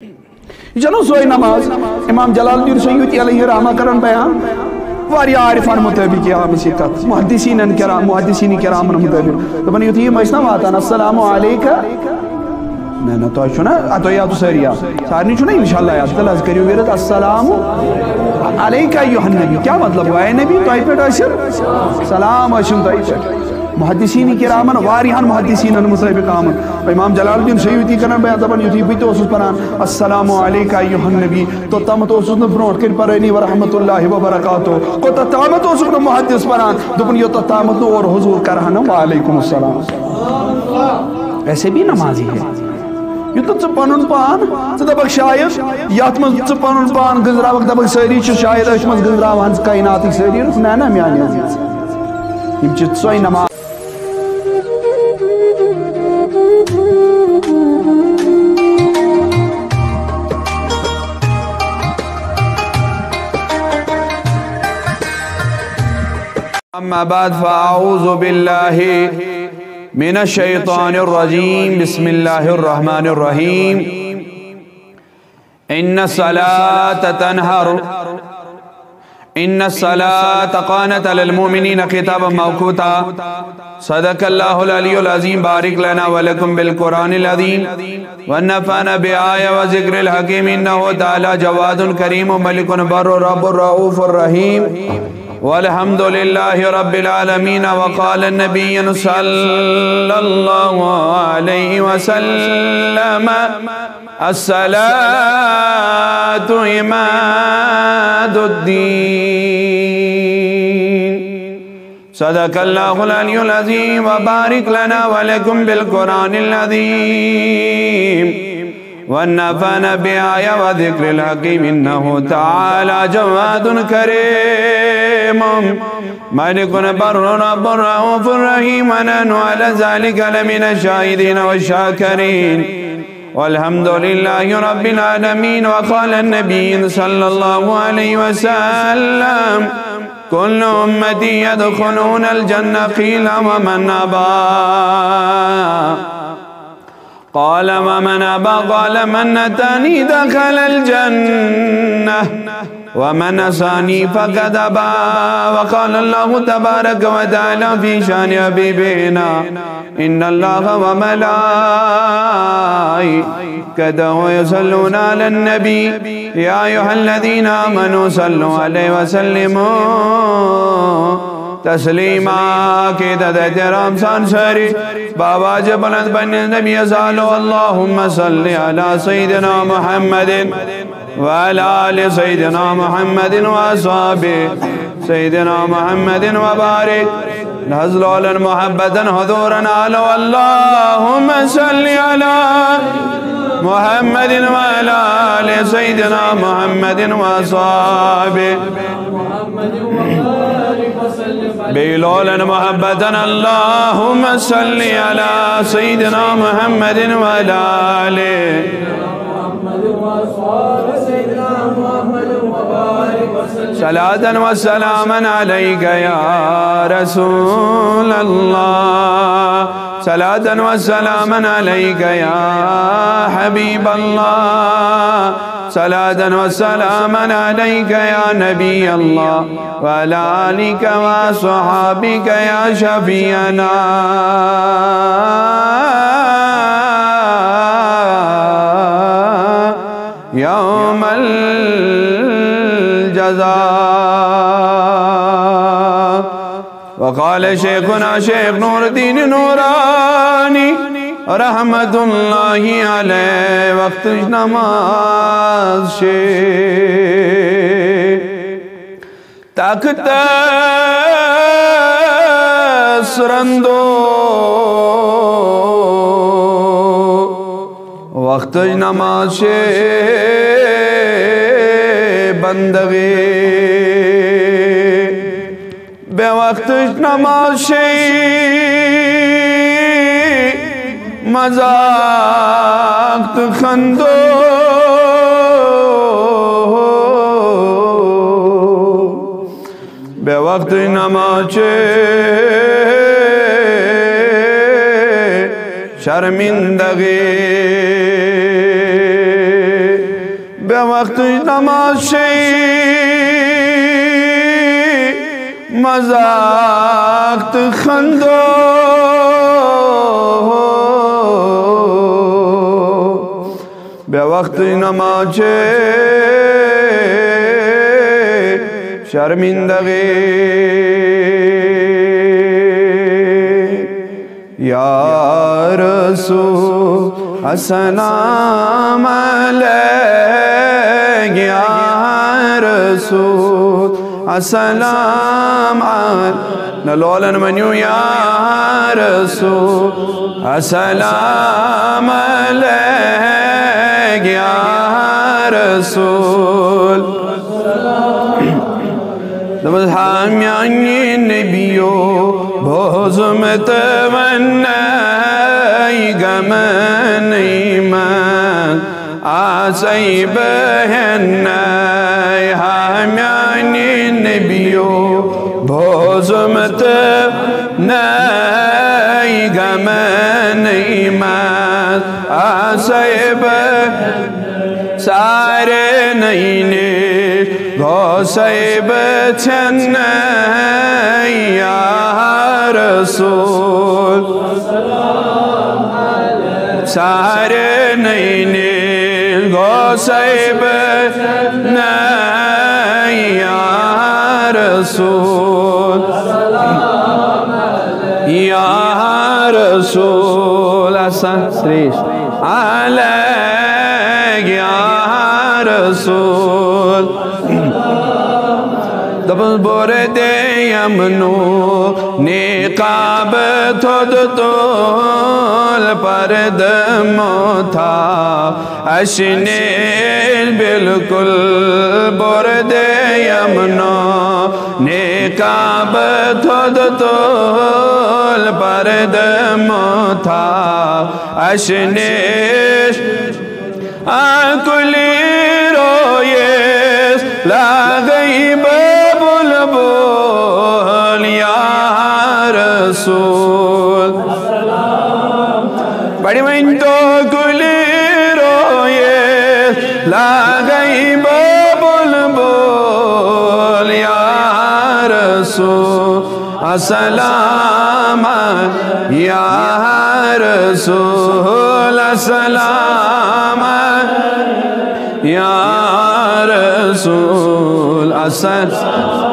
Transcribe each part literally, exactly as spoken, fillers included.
یہِ چھَنہٕ سۄے نماز۔ امام جلال الدین سیوطی علیہ رحمہ کران بیان، واریاہ عارفن مطٲبق یہِ آمٕژ یہِ کتھ، محدثینن کرام، محدثین کرامن مطٲبق۔ دپان یُتھُے یِم ٲسۍ نا واتان، "السلام علیکہ"، نہ، نہ، تۄہہِ چھُو نا، آ، تۄہہِ آو سٲری یاد۔ سارنٕے چھُو نا انشاءاللہ یاد۔ تیٚلہِ حظ کٔرِو وِرد، "السلام علیکہ ایھا النبی"۔ کیٛاہ مطلب گوٚو؟ اے نبی، تۄہہِ پٮ۪ٹھ ٲسِم سلام، ٲسِم تۄہہِ پٮ۪ٹھ۔ محدثین کرامن، واریاہن محدثینن مطٲبق آمُت۔ امام جلال الدین سیوطی کران بیان، دپان، یُتھُے بہٕ تہِ اوسُس پران، "السلام علیکہ ایھا النبی"، توٚتامَتھ اوسُس نہٕ برونٛٹھ کَنہِ پرٲنی "ورحمۃ اللہ وبرکاتہ"، کوٚتَتھ تامَتھ اوسُکھ نہٕ محدث پران، دوٚپُن، "یوٚتَتھ تامَتھ نہٕ اورٕ حضور کرہا نہٕ وعلیکم السلام"۔ ایسے بھی نمازی ہے۔ یُتھ نہٕ ژٕ پنُن پان، ژٕ دپکھ شاید یتھ منٛز ژٕ پنُن پان گٔنزراوکھ، دپکھ سٲری چھِ شاید أتھۍ منٛز گٔنزراوان کائناتٕکۍ سٲری لُکھ۔ نہ، نہ، میانہِ عزیز، یِم چھِ ژۄے نماز۔ أما بعد، فأعوذ بالله من الشيطان الرجيم. بسم الله الرحمن الرحيم. إن الصلاة تنهى، إن الصلاة كانت على المؤمنين كتابا موقوتا. صدق الله العلي العظيم. بارك لنا ولكم بالقرآن العظيم، ونفعنا بآية وذكر الحكيم، إنه تعالى جواد كريم ملك بر رب رؤوف رحيم. والحمد لله رب العالمين. وقال النبي صلى الله عليه وسلم: الصلاة عماد الدين. صدق الله العلي العظيم. وبارك لنا ولكم بالقرآن العظيم، ونفعنا بآية وذكر الحكيم، إنه تعالى جواد كريم ملك بر رب رؤوف رحيم، ونحن على ذلك لمن الشاهدين والشاكرين. والحمد لله رب العالمين. وقال النبي صلى الله عليه وسلم: كل أمتي يدخلون الجنة. قيل: ومن أبى؟ قال: ومن أبى؟ قال: من أطاعني دخل الجنة، ومن عصاني فقد أبى. وقال الله تبارك وتعالى في شأن حبيبنا: إن الله وملائكته يصلون على النبي، يا أيها الذين آمنوا صلوا عليه وسلموا تسليما. عقیدت احترام سان سٲری بآواز بلند پننِس نبی سالو: اللهم صل على سيدنا محمد وعلى آل سيدنا محمد وأصحاب سيدنا محمد وبارك. نزل على محبة حضورا علو: اللهم صل على محمد وعلى آل سيدنا محمد وأصحابه. بیٚیہِ لولن محبتن: اللهم صل على سيدنا محمد وعلى آل صلاة وسلاما عليك يا رسول الله، صلاة وسلاما عليك يا حبيب الله، صلاة وسلاما عليك يا نبي الله، وعلى آلك وصحابك يا شفيعنا يوم الجزاء. وقال شيخنا شيخ نور الدين نوراني رحمة الله عليه: وقتٕچ نماز چھِ طاقتس رندو، وقتٕچ نماز چھِ بندگی۔ بے وقتٕچ نماز چھے مذاق تہٕ خندو۔ بے وقتٕچ نماز چھے شرمندگی۔ وقتٕچ نماز چھے مذاق تہٕ خندو۔ بے وقتٕچ نماز چھے شرمندگی۔ یا رسول السلام علیک، یا رسول السلام علیک۔ نہ لولن ؤنِو یا رسول السلام علیک، یا رسول۔ دوٚپمَس، ہا میٛانہِ نبیو، بوزُم تہٕ وَنَے گمَن منٛز آسَے بہٕ ہٮ۪نَے۔ ہا میٛانہِ نبیو، بوزُم تہٕ نَے گمَن منٛز آسَے بہٕ سارے نئی نش گوسے بہٕ ژھٮ۪نَے یا رسول۔ سارے نئی نش گوسے بہٕ ژھٮ۪نَے یا رسول۔ یا رسول، اَسان ترٛیش۔ علیک یا رسول۔ دوٚپُن، بوٚر دے یمنو نقاب تھوٚد تُل پردٕ مۄتھا۔ اَسہِ نِش بالکل بوٚر دے یمنو نقاب تھوٚد تُل پردٕ مۄتھا۔ اَسہِ نِش آ کُلی رویس لاگے بہٕ بلبل یا رسول۔ پڑھ وۄنۍ تو کُلی رویس لاگے بہٕ بلبل یا رسول۔ السلام یا رسول، السلام یا رسول، السلام۔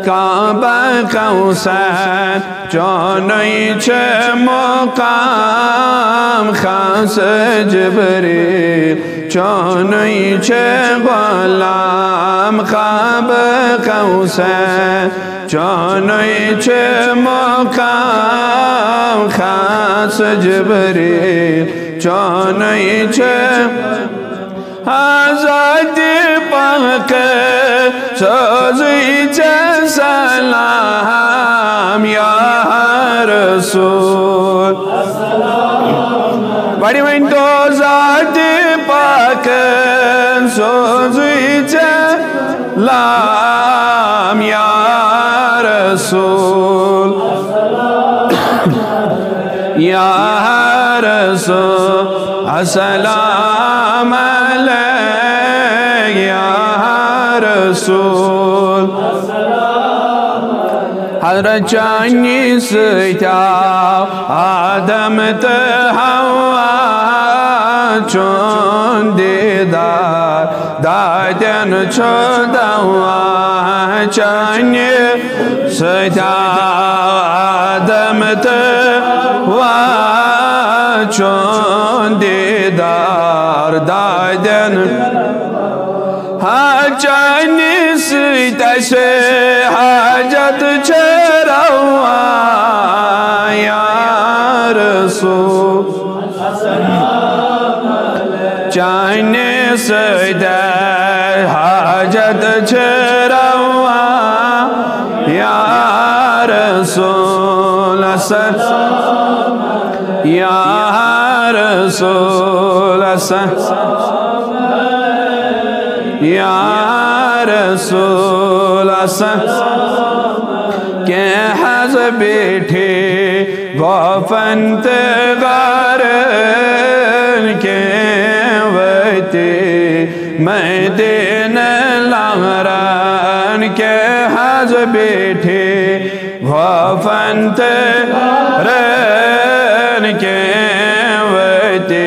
کعبہ کوثر چونُے چھُ مقام خاص جبریل، چونُے چھُ غلام کعبہ کوثر، چونُے چھُ مقام خاص جبریل، چونُے چھُ ذاتِ پاک سوزُے ژےٚ سلام یا رسول۔ پڑھ وۄنۍ تو ذاتِ پاک سوزُے ژےٚ سلام یا رسول۔ یا رسول السلام علیک یا رسول۔ حضرت چانی سۭتۍ آو آدم تہٕ حوا، چون دیٖدار دادٮ۪ن چھُ دوا۔ چانہِ سۭتۍ آو آدم تہٕ حوا، چون دیٖدار دادٮ۪ن۔ ہا چانہِ سۭتۍ اَسہِ حاجت چھِ روا یا رسول۔ چانہِ سۭتۍ حاجت چھِ روا یا رسول۔ یا رسول، یا رسول، کینٛہہ حظ بیٹھے گوپن تہٕ غارن، کینٛہہ وٲتۍ مدینہ لہرن کے حض بیٹھے، غافن ترن کے وتے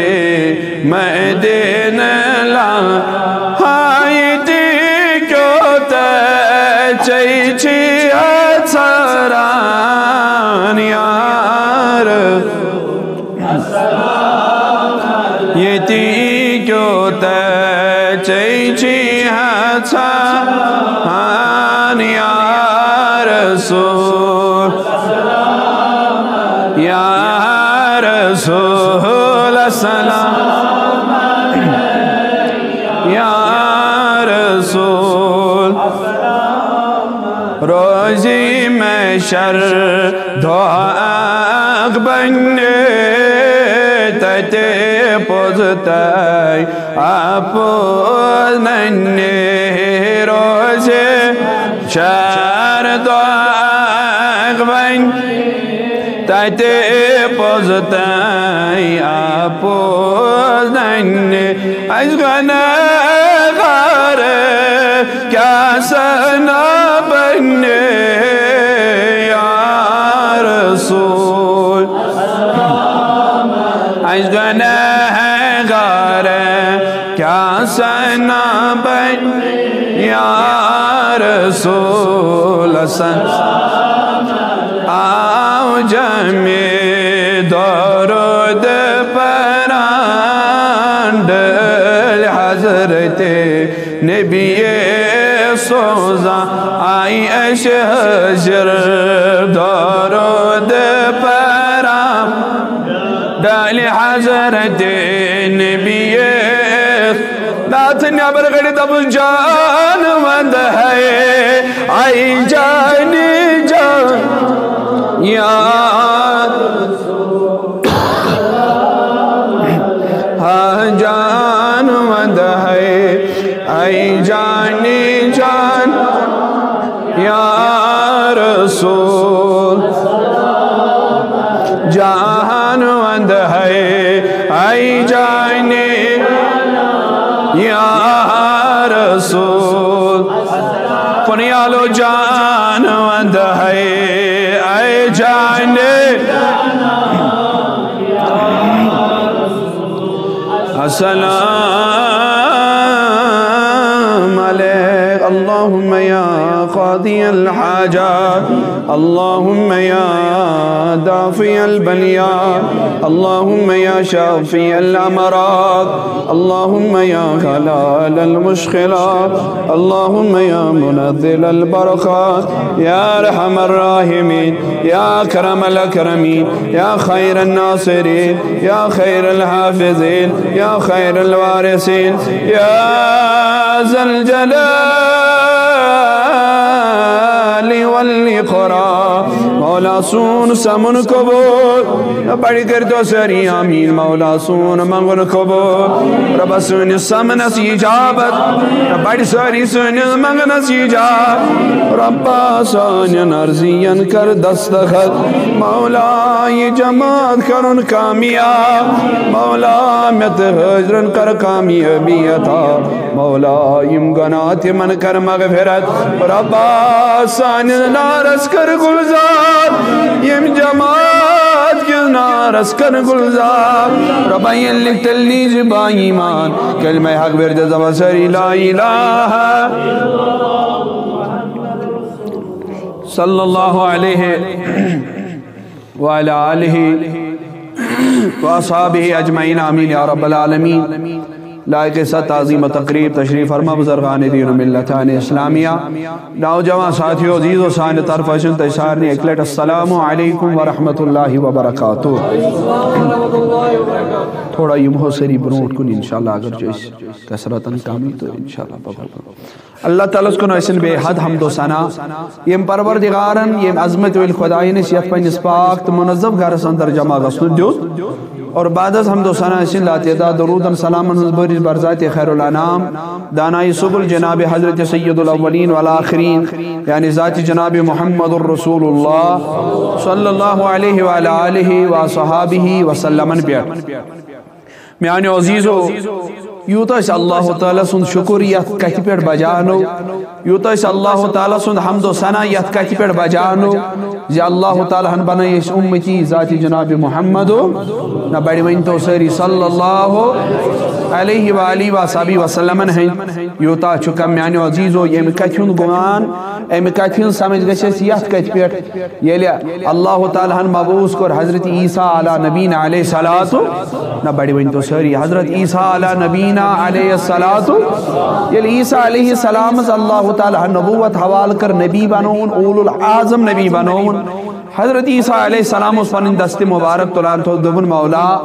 مدینہ لہرن۔ ہائی دی کیو تے چئی چی اچھران یار۔ یتی کیو تے چئی چی ہچان یا رسول، یا رسول السلام، یا رسول۔ روزی محشر دعا بننے تتے پوزتائی اپوز ننے۔ روزی محشر دعا بن تتے پوزتائی اپوز ننے۔ از گناہگار کیا سنا بننے یا رسول۔ از گناہگار کیا سنا بننے یا رسول حسن۔ آو جمع درود پران ڈل حضرت نبی سوزان۔ آئی اش حضر درود پران ڈل حضرت نبی۔ دات نبر گڑی دب جان وند ہے، آئی جانی جان یار۔ ہاں جان وند ہے، اے جانی جان یا رسول۔ جان وند ہے، اے جانی یا رسول۔ پنیالو جان وند ہے، اے جانی۔ السلام عليك اللهم يا قاضي الحاجات، اللهم يا دافع البليات، اللهم يا شافي الأمراض، اللهم يا حلال المشكلات، اللهم يا منزل البركات، يا أرحم الراحمين، يا أكرم الأكرمين، يا خير الناصرين، يا خير الحافظين، يا خير الوارثين، يا ذا الجلال والإكرام۔ مولا سون سمن قبول۔ بڑی کر تو سری آمین۔ مولا سون منگن قبول۔ رب سون سمنس اجابت۔ بڑی سری سون منگنس اجابت۔ رب سون عرضین کر دستخط۔ مولا یہ جماعت کرن کامیاب۔ مولا مت حضرن کر کامیابی عطا۔ مولا، یم گناہ تمن کر مغفرت۔ ربا، سانہِ نارس کر گلزار، یم جماعت کس نارس کر گلزار۔ ربا، ین لکھ تل نیز با ایمان، کلمہ حق ورد زبان سری لا الہ۔ صلی اللہ علیہ وعلی آلہ و اصحابہ اجمعین، آمین یا رب العالمین۔ لائق ست تعظیم و تقریب تشریف فرما بزرگان دین و ملتان اسلامیہ، نوجوان ساتھیو، عزیزو، سانہِ طرفہٕ ٲسِن تۄہہِ سارنٕے اکہِ لٹہِ السلام علیکم ورحمۃ اللہ وبرکاتہ۔ تھوڑا یِمہو سٲری برونٛٹھ کُن انشاءاللہ، اگر چھِ أسۍ کثرتن کمٕے تہٕ انشاءاللہ پکو۔ اللہ تعالیٰ ہس کُن ٲسِن بے حد حمد و ثنا، یم پروردگارن، یم عظمت وٲلۍ خداین اسہِ یتھ پننِس پاک تہٕ منظم گرس اندر جمع گژھنہٕ دیُت۔ اور بعد از حمد و ثنا ٲسِن لاتعداد درودن سلامن ہٕنٛز بٲرِش بر ذات خیر الانام، دانائی سبل جناب حضرت سید الاولین والآخرین، یعنی ذات جناب محمد الرسول اللہ صلی اللہ علیہ وعلی آلہ و صحابہ وسلمن پٮ۪ٹھ۔ میانیو عزیزو، یوٗتاہ أسۍ اللہ تعالیٰ سُنٛد شُکُر یَتھ کَتھِ پٮ۪ٹھ بجاونو، یوٗتاہ أسۍ اللہ تعالیٰ سُنٛد حمد و ثنا یَتھ کَتھِ پٮ۪ٹھ بجاونو زِ اللہ تعالیٰ ہن بنٲے أسۍ اُمتی ذاتِ جناب محمد۔ نہ بڑِ ؤنۍ تو سٲری صلی اللہ علیہ وآلہ وصحبہ وسلمن ہٕنٛدۍ۔ یوٗتاہ چھُ کم میانیو عزیزو ییٚمہِ کَتھِ ہُنٛد گُمان، اَمہِ کَتھِ ہٕنٛز سمجھ گژھِ اَسہِ یَتھ کَتھِ پٮ۪ٹھ ییٚلہِ اللہ تعالیٰ ہن مبعوث کوٚر حضرت عیسیٰ علی نبینا علیہ الصلوۃ، نہ بڑِ ؤنۍ تو سٲری، حضرت عیسیٰ علی نبینا علیہ الصلوۃ۔ ییٚلہِ عیسیٰ علیہ السلامس اللہ تعالیٰ ہن نبوت حوالہٕ کٔر، نبی بنووُن، اولو العزم نبی بنووُن۔ حضرت عیسیٰ علیہ السلام اوس پنٕنۍ دستِ مبارک تُلان، تھوٚو، دوٚپُن، مولا،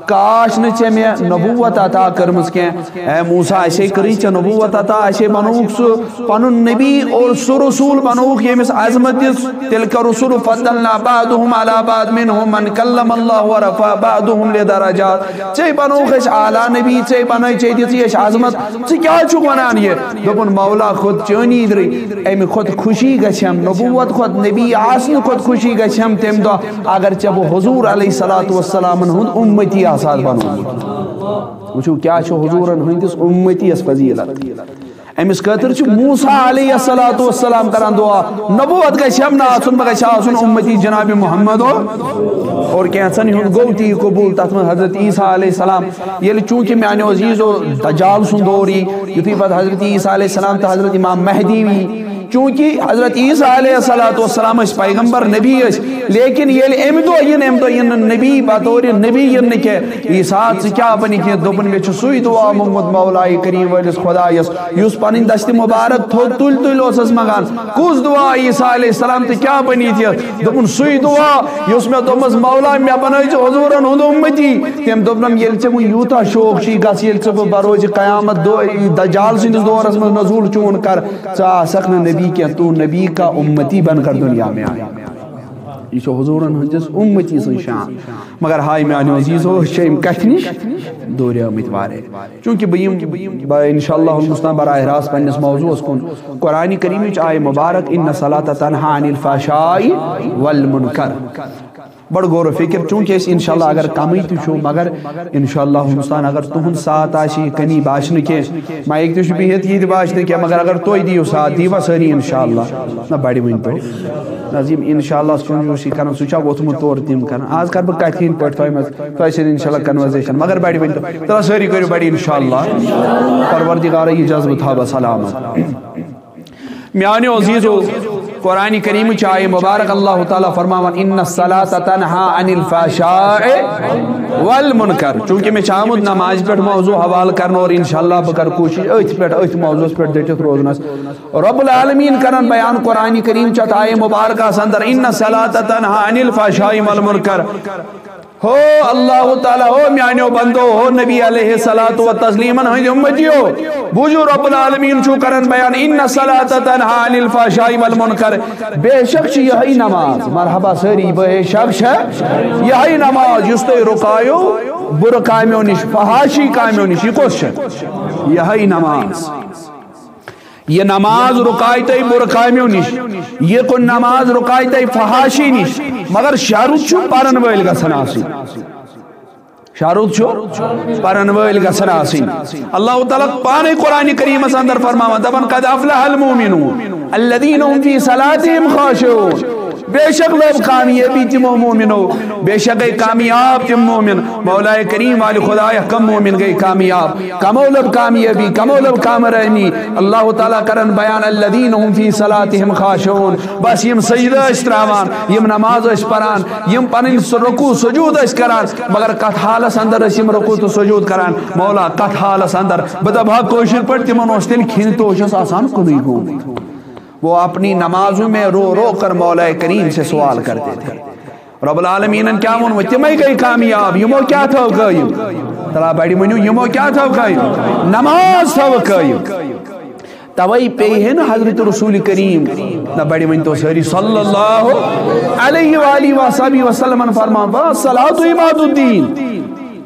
کاش نہٕ ژےٚ مےٚ نبوت عطا کٔرمٕژ کینٛہہ۔ اے موسیٰ، اسے کٔرٕے ژےٚ نبوت عطا، اسے بنووُکھ سُہ پنُن نبی، اور سُہ رسول بنووُکھ ییٚمِس عظمت دِژ۔ تلک الرسل فضلنا بعضهم على بعض منهم من کلم اللہ ورفع بعضهم لدرجات۔ ژے بنووُکھ اسہِ اعلیٰ نبی، ژے بنٲے، ژے دِژٕے اسہِ عظمت۔ ژٕ کیٛاہ چھُکھ ونان یہِ؟ دوٚپُن، مولا کھوٚت چٲنی درٕے، امہِ کھۄتہٕ خوشی گژھٮ۪م، نبوت کھۄتہٕ، نبی آسنہٕ کھۄتہٕ خوشی گژھٮ۪م تمہِ دۄہ اگر ژےٚ بہٕ حضور علیہ الصلوۃ والسلامن ہُنٛد اُمتی آسہٕ ہا بنوومُت۔ وٕچھِو، کیٛاہ چھُ حضوٗرن ہٕنٛدِس اُمتی یس فضیلت۔ أمِس خٲطرٕ چھُ موسیٰ علیہ الصلوۃ والسلام کران دعا، نبوت گژھِ ہم نہٕ آسُن، بہٕ گژھِ آسُن اُمتی جناب محمد۔ اور کینٛژن ہُنٛد گوٚو تی قبوٗل، تتھ منٛز حضرت عیسیٰ علیہ السلام۔ ییٚلہِ چوٗنٛکہِ میانیو عزیزو دجال سُنٛد دور یی، یُتھُے پتہٕ حضرت عیسیٰ علیہ السلام تہٕ حضرت امام مہدی یی، چوٗنٛکہِ حضرت عیسیٰ علیہ الصلوۃ والسلام ٲسۍ پیغمبر نبی ٲسۍ، لیکن ییٚلہِ اَمہِ دۄہ یِن، اَمہِ دۄہ یِن نہٕ نبی، بطورِ نبی یِن نہٕ کینٛہہ۔ عیسیٰ، ژٕ کیٛاہ بنہِ کینٛہہ؟ دوٚپُن، مےٚ چھُ سُے دُعا موٚنگمُت مولایہِ کریٖم وٲلِس خۄدایَس، یُس پنٕنۍ دستِ مُبارک تھوٚد تُلۍ تُلۍ اوسَس منٛگان۔ کُس دُعا عیسیٰ علیہ السلام تہٕ کیٛاہ بنہِ یہِ؟ دوٚپُن، سُے دُعا یُس مےٚ دوٚپمَس، مولا، مےٚ بنٲے ژٕ حضوٗرَن ہُنٛد اُمتی۔ تٔمۍ دوٚپنَم، ییٚلہِ ژےٚ وۄنۍ یوٗتاہ شوق چھُے، گژھ، ییٚلہِ ژٕ بہٕ بروزِ قیامت دۄہ دجال سٕنٛدِس دورَس منٛز نزول چون کر، ژٕ آسکھ نہٕ نبی کینٛہہ، تو نبی کا اُمتی بن کر دُنیا میں آیا۔ یہِ چھُ حضوٗرن ہٕنٛدِس اُمتی سٕنٛز شان۔ مگر ہاے میانیو عزیزو، أسۍ چھِ اَمہِ کتھِ نِش دوٗریمٕتۍ واریاہ۔ چوٗنٛکہِ بہٕ یِم، بہٕ انشاءاللہ المستعان براہ راست پننِس موضوعس کُن۔ قرآن کریٖمٕچ آیہِ مبارک، ان الصلاۃ تنہا عن الفحشاء والمنکر۔ بڑٕ غور و فکر، چوٗنٛکہِ أسۍ انشاءاللہ اگر کمٕے تہِ چھُ، مگر انشاءاللہ المستعان اگر تُہُنٛد ساتھ آسہِ، یہِ کمی باسہِ نہٕ کینٛہہ، مایِک تہِ چھُ بِہِتھ، یہِ تہِ باسہِ نہٕ کینٛہہ، مگر اگر تُہۍ دِیِو ساتھ، دِیوا سٲری انشاءاللہ؟ نہ بڑِ ؤنۍ تو۔ نظیم، انشاءاللہ چھُ یُس یہِ کران، سُہ چھا ووٚتھمُت تورٕ تِم کران؟ آز کرٕ بہٕ کتھِ ہٕنٛدۍ پٲٹھۍ تۄہہِ منٛز، تۄہہِ سۭتۍ انشاءاللہ conversation، مگر بڑِ ؤنۍ تو۔ ترٛا سٲری کٔرِو بڑِ انشاءاللہ۔ پروردگارا، یہِ جذبہٕ تھاو بہٕ سلامت۔ میانیو عزیزو، قرآن کریٖمٕچ آیہِ مبارک اللہ تعالیٰ فرماوان، ان الصلاۃ تنہا عن الفحشاء والمنکر۔ چوٗنٛکہِ مےٚ چھُ آمُت نمازِ پٮ۪ٹھ موضوع حوالہٕ کرنہٕ، اور انشاءاللہ بہٕ کرٕ کوٗشِش أتھۍ پٮ۪ٹھ، أتھۍ موضوعس پٮ۪ٹھ ڈٔٹِتھ روزنس۔ رب العالمین کرن بیان قرآن کریٖم چہِ اَتھ آیہِ مبارکہ اندر، ان الصلاۃ تنہا عن الفحشاء والمنکر۔ ہو اللہ تعالیٰ، ہو میانیو بندو، ہو نبی علیہ الصلوۃ و تسلیمن ہٕنٛدۍ اُمتیو، بوٗزِو رب العالمین چھُ کران بیان، ان الصلاۃ تنہا عن الفحشاء والمنکر۔ بے شک چھِ یِہوٚے نماز، مرحبا سٲری، بے شک چھِ یِہوٚے نماز یُس تُہۍ رُکایو بُرٕ کامیو نِش، فحاشی کامیو نِش۔ یہِ کۄس چھِ؟ یِہوٚے نماز۔ یہِ نماز رُکایہِ تۄہہِ بُرٕ کامیو نِش، یہِ کُن نماز رُکایہِ تۄہہِ فحاشی نِش، مگر شرط چھُ پرن وٲلۍ گژھن آسٕنۍ۔ شرط چھُ پرن وٲلۍ گژھن آسٕنۍ۔ اللہ تعالیٰ پانے قرآن کریٖمس اندر فرماوان، دپان، قد افلح المؤمنون الذین هم فی صلاتهم خاشعون۔ بے شک لٔب کامیٲبی تِمو مومنو، بے شک گٔے کامیاب تِم مومن۔ مولائے کریم والہِ خدایہ، کم مومن گٔے کامیاب؟ کمو لٔب کامیٲبی، کمو لٔب کامرٲنی؟ اللہ تعالیٰ کرن بیان، الذین هم فی صلاتهم خاشعون۔ بس یِم سجدٕ ٲسۍ تراوان، یِم نماز ٲسۍ پران، یِم پنٕنۍ سُہ رکوع سجود ٲسۍ کران، مگر کتھ حالس اندر ٲسۍ یِم رکوع تہٕ سجود کران؟ مولا، کتھ حالس اندر؟ بہٕ دپہٕ ہا کٲشِر پٲٹھۍ، تِمن اوس تیٚلہِ کھٮ۪ن توشس آسان کُنُے گوٚمُت۔ وہ اپنی نمازوں میں رو رو کر مولائے کریم سے سوال کرتے تھے۔ رب العالمینن کیا ووٚن؟ تِمے گٔے کامیاب، یِمو کیا تھٲو قٲیِم؟ تلا بڑِ ؤنِو، یِمو کیا تھٲو قٲیِم؟ نماز تھٲو قٲیِم۔ توے پیٚیہِ ہے نہٕ حضرت رسول کریم، نہ بڑِ ؤنۍ تو سٲری صلی اللہ علیہ وآلہ وصحبہ وسلمن فرمان، الصلاۃ عماد الدین۔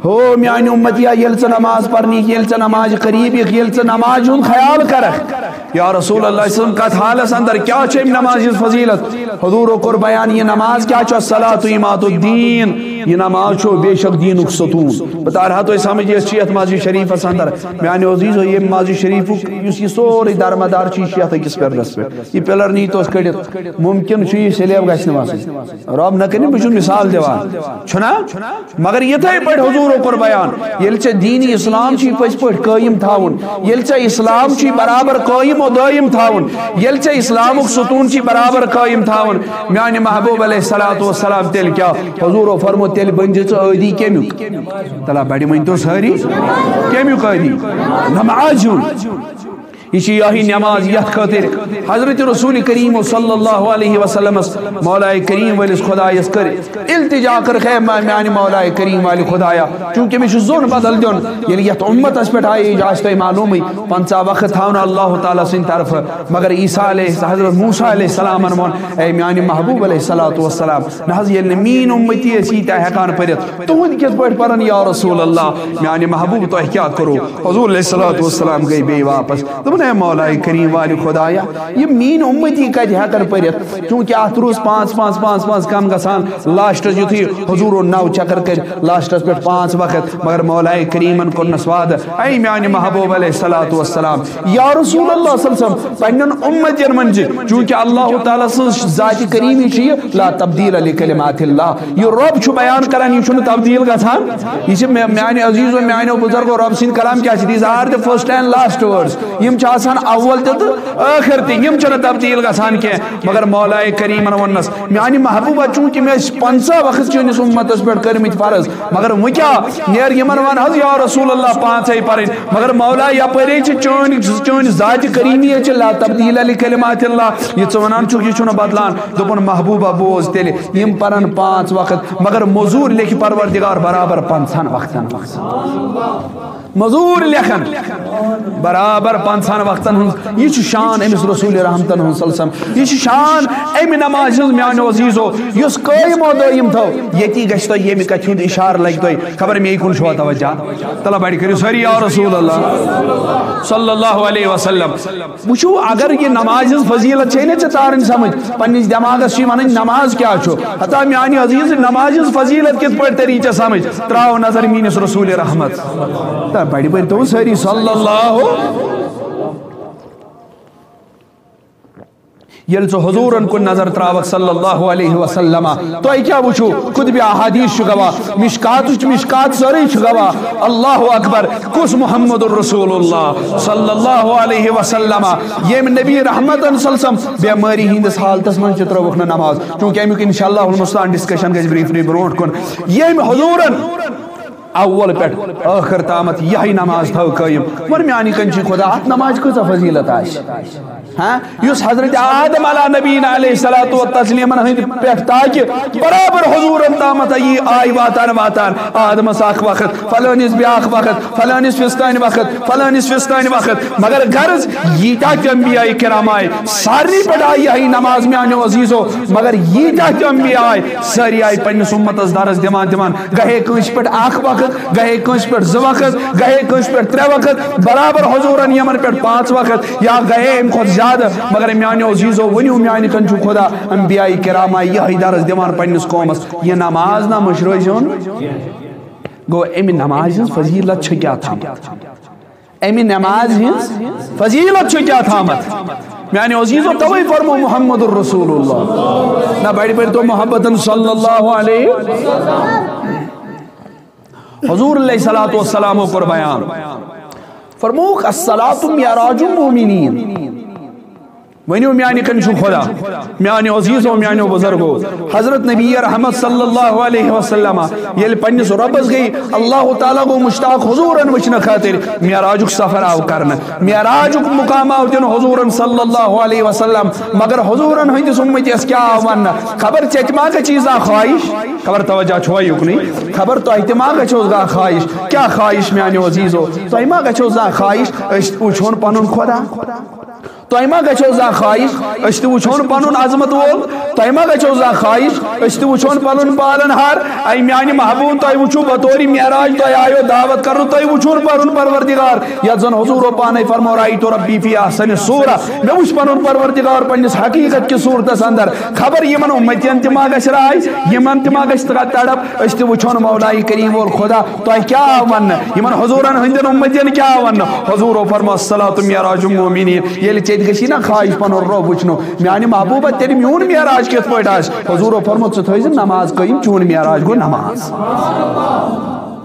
ہو میانہِ امتیا، ییٚلہِ ژٕ نماز پرنہِ یِکھ، ییٚلہِ ژٕ نمازِ قریب یِکھ، ییٚلہِ ژٕ نمازِ ہُنٛد خیال کرکھ، یا رسول اللہ صلی اللہ علیہ وسلم، کتھ حالس اندر کیٛاہ چھِ امہِ نمازِ ہٕنٛز فضیلت؟ حضوٗرو کوٚر بیان، یہِ نماز کیٛاہ چھُ؟ الصلاۃ عماد الدین، یہِ نماز چھُ بے شک دیٖنُک ستوٗن۔ بہٕ تارٕ ہا تۄہہِ سمجھ، یۄس چھِ یتھ مسجد شریفس اندر۔ میانہِ عزیزو، ییٚمہِ مسجد شریفُک یُس یہِ سورُے درمدار چھُ، یہِ چھُ یتھ أکِس پِلرس پٮ۪ٹھ۔ یہِ پِلر نیٖتوس کٔڑِتھ، مُمکِن چھُ یہِ سلیب گژھِ نہٕ وسٕنۍ۔ رۄب نہ کٔرِنۍ، بہٕ چھُس مثال دِوان، چھُنہ؟ مگر یِتھے پٲٹھۍ حضوٗرو کوٚر بیان، ییٚلہِ ژےٚ دیٖنِ اسلام چھُے پٔزۍ پٲٹھۍ قٲیِم تھاوُن، ییٚلہِ ژےٚ اسلام چھُے برابر قٲیِم و دٲیِم تھاوُن، ییٚلہِ ژےٚ اسلامُک ستوٗن چھُے برابر قٲیِم تھاوُن، میانہِ محبوب علیہ الصلوۃ والسلام، تیٚلہِ کیٛاہ؟ حضوٗرو فرموو، تیٚلہِ بٔنۍ زِ ژٕ عٲدی کَمیُک؟ تلا بڑِ ؤنۍ تو سٲری، کَمیُک عٲدی؟ نماز ہُنٛد۔ یہِ چھِ یِہوٚے نماز، یَتھ خٲطرٕ حضرت رسول کریم صلی اللہ علیہ وسلمس مولائے کریم وٲلِس خدایس کٔر التجا، کٔر، ہے ما-، میانہِ مولائے کریم والہِ خدایا، چونکہ مےٚ چھُ زوٚن بدل دیُن۔ ییٚلہِ یَتھ اُمتس پٮ۪ٹھ آیہِ، یہِ چھُ اَسہِ تۄہہِ معلومٕے، پنژاہ وقت تھاونہٕ اللہ تعالیٰ سٕنٛدِ طرفہٕ۔ مگر عیسیٰ علیہ، حضرت موسیٰ علیہ السلامن ووٚن، اے میانہِ محبوب علیہ الصلوۃ والسلام، نہ حظ، ییٚلہِ نہٕ میٲنۍ اُمتی ٲسۍ ییٖتیٛاہ ہٮ۪کان پٔرِتھ، تُہُنٛد کِتھ پٲٹھۍ پرن یا رسول اللہ؟ میانہِ محبوب، تۄہہِ کیٛاہ کوٚروٕ؟ حضور علیہ الصلوۃ والسلام گٔے بیٚیہِ واپس۔ دوٚپُن، اے مولائے کریم والہِ خدایا، یِم میٲنۍ اُمتی کتہِ ہٮ۪کن پٔرِتھ؟ چونکہ اتھ روٗز پانٛژھ، پانٛژھ، پانٛژھ، پانٛژھ کم گژھان۔ لاسٹس یُتھُے حضوٗرو نو چکر کٔرۍ، لاسٹس پٮ۪ٹھ پانٛژھ وقت، مگر مولائے کریمن کوٚرنس وعدٕ، اے میانہِ محبوب علیہ الصلوۃ والسلام، یا رسول اللہ صلی اللہ علیہ وسلم، پننٮ۪ن اُمتین منٛز، چونکہ اللہ تعالیٰ سٕنٛز ذاتِ کریمی چھِ یہِ، لا تبدیل لکلمات اللہ۔ یہِ رۄب چھُ بیان کران، یہِ چھُنہٕ تبدیل گژھان۔ یہِ چھِ مے-، میانہِ عزیزو، میانیو بزرگو، رۄب سٕنٛدۍ کلام کیٛاہ چھِ؟ These are the first and last words۔ یِم چھِ آسان اول تہِ تہٕ ٲخر تہِ، یِم چھِنہٕ تبدیل گژھان کینٛہہ۔ مگر مولائے کریمن ووٚننس، میانہِ محبوبہ، چونکہ مےٚ ٲسۍ پنژاہ وقت چٲنِس اُمتس پٮ۪ٹھ کٔرمٕتۍ فرض، مگر وۄنۍ کیٛاہ؟ نیر یِمن ون حظ، یا رسول اللہ، پانٛژے پرٕنۍ۔ مگر مولا، یپٲرے چھِ چٲنۍ، چٲنۍ ذاتِ کریمی چھِ لا تبدیل لکلمات اللہ۔ یہِ ژٕ ونان چھُکھ، یہِ چھُنہٕ بدلان۔ دوٚپُن، محبوبہ، بوز تیٚلہِ، یِم پرن پانٛژھ وقت، مگر مزوٗر لیکھِ پروردگار برابر پنٛژہن وقتن۔ مزوٗر لیکھن برابر پنٛژہن وقتن ہٕنٛز۔ یہِ چھُ شان أمِس رسول رحمتن ہُنٛد صلی اللہ علیہ وسلم۔ یہِ چھِ شان اَمہِ نمازِ ہٕنٛز، میانیو عزیزو، یُس قٲیِم و دٲیِم تھٲو۔ ییٚتی گژھِ تۄہہِ ییٚمہِ کتھِ ہُنٛد اِشارٕ لگہِ تۄہہِ، خبر مے کُن چھُوا توجہ؟ تلہ بڑِ کٔرِو سٲری یا رسول اللہ صلی اللہ علیہ وسلم۔ وٕچھِو، اگر یہِ نمازِ ہٕنٛز فضیلت چھے نہ ژےٚ تارٕنۍ سمجھ، پننِس دٮ۪ماغس چھُے ونٕنۍ نماز کیٛاہ چھُ، ہتا میانہِ عزیز، نمازِ ہٕنٛز فضیلت کِتھ پٲٹھۍ تری ژےٚ سمجھ؟ تراو نظر میٲنِس رسول رحمت۔ تہٕ بڑِ بڑِ تو سٲری صلی اللہ۔ ییٚلہِ ژٕ حضوٗرن کُن نظر تراوکھ صلی اللہ علیہ وسلم، تۄہہِ کیٛاہ وٕچھِو؟ کتب احادیث چھُ گواہ، مشکات چھُ، مشکات سٲرٕے چھُ گواہ۔ اللہ اکبر، کُس محمد رسول اللہ صلی اللہ علیہ وسلم، ییٚمۍ نبی رحمتن صلی اللہ علیہ وسلم بیمٲری ہٕنٛدِس حالتس منٛز تہِ ترٲوٕکھ نہٕ نماز، چونکہ امیُک انشاءاللہ المستعان discussion گژھِ briefly برونٛٹھ کُن۔ ییٚمۍ حضوٗرن اول پٮ۪ٹھ ٲخر تامتھ یہے نماز تھٲو قٲیِم۔ وۄنۍ میانہِ کنۍ چھُ خدا، اتھ نمازِ کۭژاہ فضیلت آسہِ؟ ہاں، یُس حضرت آدم علیٰ نبینا علیہ الصلوۃ والتسلیمن ہٕنٛدِ پٮ۪ٹھ تاکہِ برابر حضوٗرن تامتھ یی آے واتان واتان، آدمس اکھ وقت، فلٲنِس بیاکھ وقت، فلٲنِس فستٲنۍ وقت، فلٲنِس فستٲنۍ وقت۔ مگر غرض، ییٖتیٛاہ تہِ انبیاء کرام آے، سارنٕے پٮ۪ٹھ آے یہے نماز میانیو عزیزو۔ مگر ییٖتیٛاہ تہِ انبیاء آے، سٲری آے پننِس اُمتس درس دِوان دِوان۔ گٔیے کٲنٛسہِ پٮ۪ٹھ اکھ وقت، گٔیے کٲنٛسہِ پٮ۪ٹھ زٕ وقت، گٔیے کٲنٛسہِ پٮ۪ٹھ ترٛےٚ وقت، برابر حضوٗرن یِمن پٮ۪ٹھ پانٛژھ وقت یا گٔیے اَمہِ کھۄتہٕ زیادٕ۔ مگر میانیو عزیزو، ؤنِو میانہِ کنۍ چھُ خدا، انبیاء کرام آے یِہوٚے درس دِوان پننِس قومس، یہِ نماز نہ مٔشرٲوزیون۔ گوٚو، اَمہِ نمازِ ہٕنٛز فضیلت چھِ کیٛاہ تھامٕژ؟ اَمہِ نمازِ ہٕنٛز فضیلت چھِ کیٛاہ تھامٕژ؟ میانیو عزیزو، توے فرمو محمد رسول اللہ۔ نہ بڑِ بڑِ تو محبتن صلی اللہ علیہ۔ حضور علیہ الصلوۃ والسلامو کوٚر بیان، فرمووُکھ، "الصلاۃ معراج المؤمنین۔" ؤنِو، میانہِ کنۍ چھُ خدا، میانہِ عزیزو، میانیو بزرگو، حضرت نبی رحمت صلی اللہ علیہ وسلم ییٚلہِ پننِس رۄبس گٔے اللہ تعالیٰ گوٚو مشتاق حضوٗرن وٕچھنہٕ خٲطرٕ، معراجُک سفر آو کرنہٕ، معراجُک مقام آو دِنہٕ حضوٗرن صلی اللہ علیہ وسلم۔ مگر حضوٗرن ہٕنٛدِس اُمتِس کیٛاہ آو وننہٕ؟ خبر ژےٚ تہِ ما گژھی زانٛہہ خواہش؟ خبر توجہ چھوا یُکنُے؟ خبر تۄہہِ تہِ ما گژھیو زانٛہہ خواہش؟ کیٛاہ خواہش میانیو عزیزو؟ تۄہہِ ما گژھیو زانٛہہ خواہش أسۍ وٕچھون پنُن خدا؟ تۄہہِ ما گژھیو زانٛہہ خواہش أسۍ تہِ وٕچھون پنُن عظمت وول؟ تۄہہِ ما گژھیو زانٛہہ خواہش أسۍ تہِ وٕچھون پنُن پالن ہار؟ اے میانہِ محبوب، تۄہہِ وٕچھو بطورِ معراج، تۄہہِ آیو دعوت کرنہٕ، تۄہہِ وٕچھون پنُن پروردگار، یتھ زن حضورو پانے فرمو، رأیت ربی فی احسن صورہ، مےٚ وٕچھ پنُن پروردگار پننِس حقیقت کِس صورتس اندر۔ خبر یِمن اُمتین تہِ ما گژھِ راے، یِمن تہِ ما گژھِ تڑپ، أسۍ تہِ وٕچھون مولائے کریم وول خدا تۄہہِ کیٛاہ آو وننہٕ؟ یِمن حضوٗرن ہٕنٛدٮ۪ن اُمتین کیٛاہ آو وننہٕ؟ حضوٗرو فرمو، الصلاۃ معراج المؤمنین۔ ییٚلہِ ژےٚ تہِ گژھی نا خواہش پنُن رۄب وٕچھنُک، میانہِ محبوبہ، تیٚلہِ میون معراج کِتھ پٲٹھۍ آسہِ؟ حضوٗرو فرمو، ژٕ تھٲیزِ نماز قٲیِم، چون معراج گوٚو نماز۔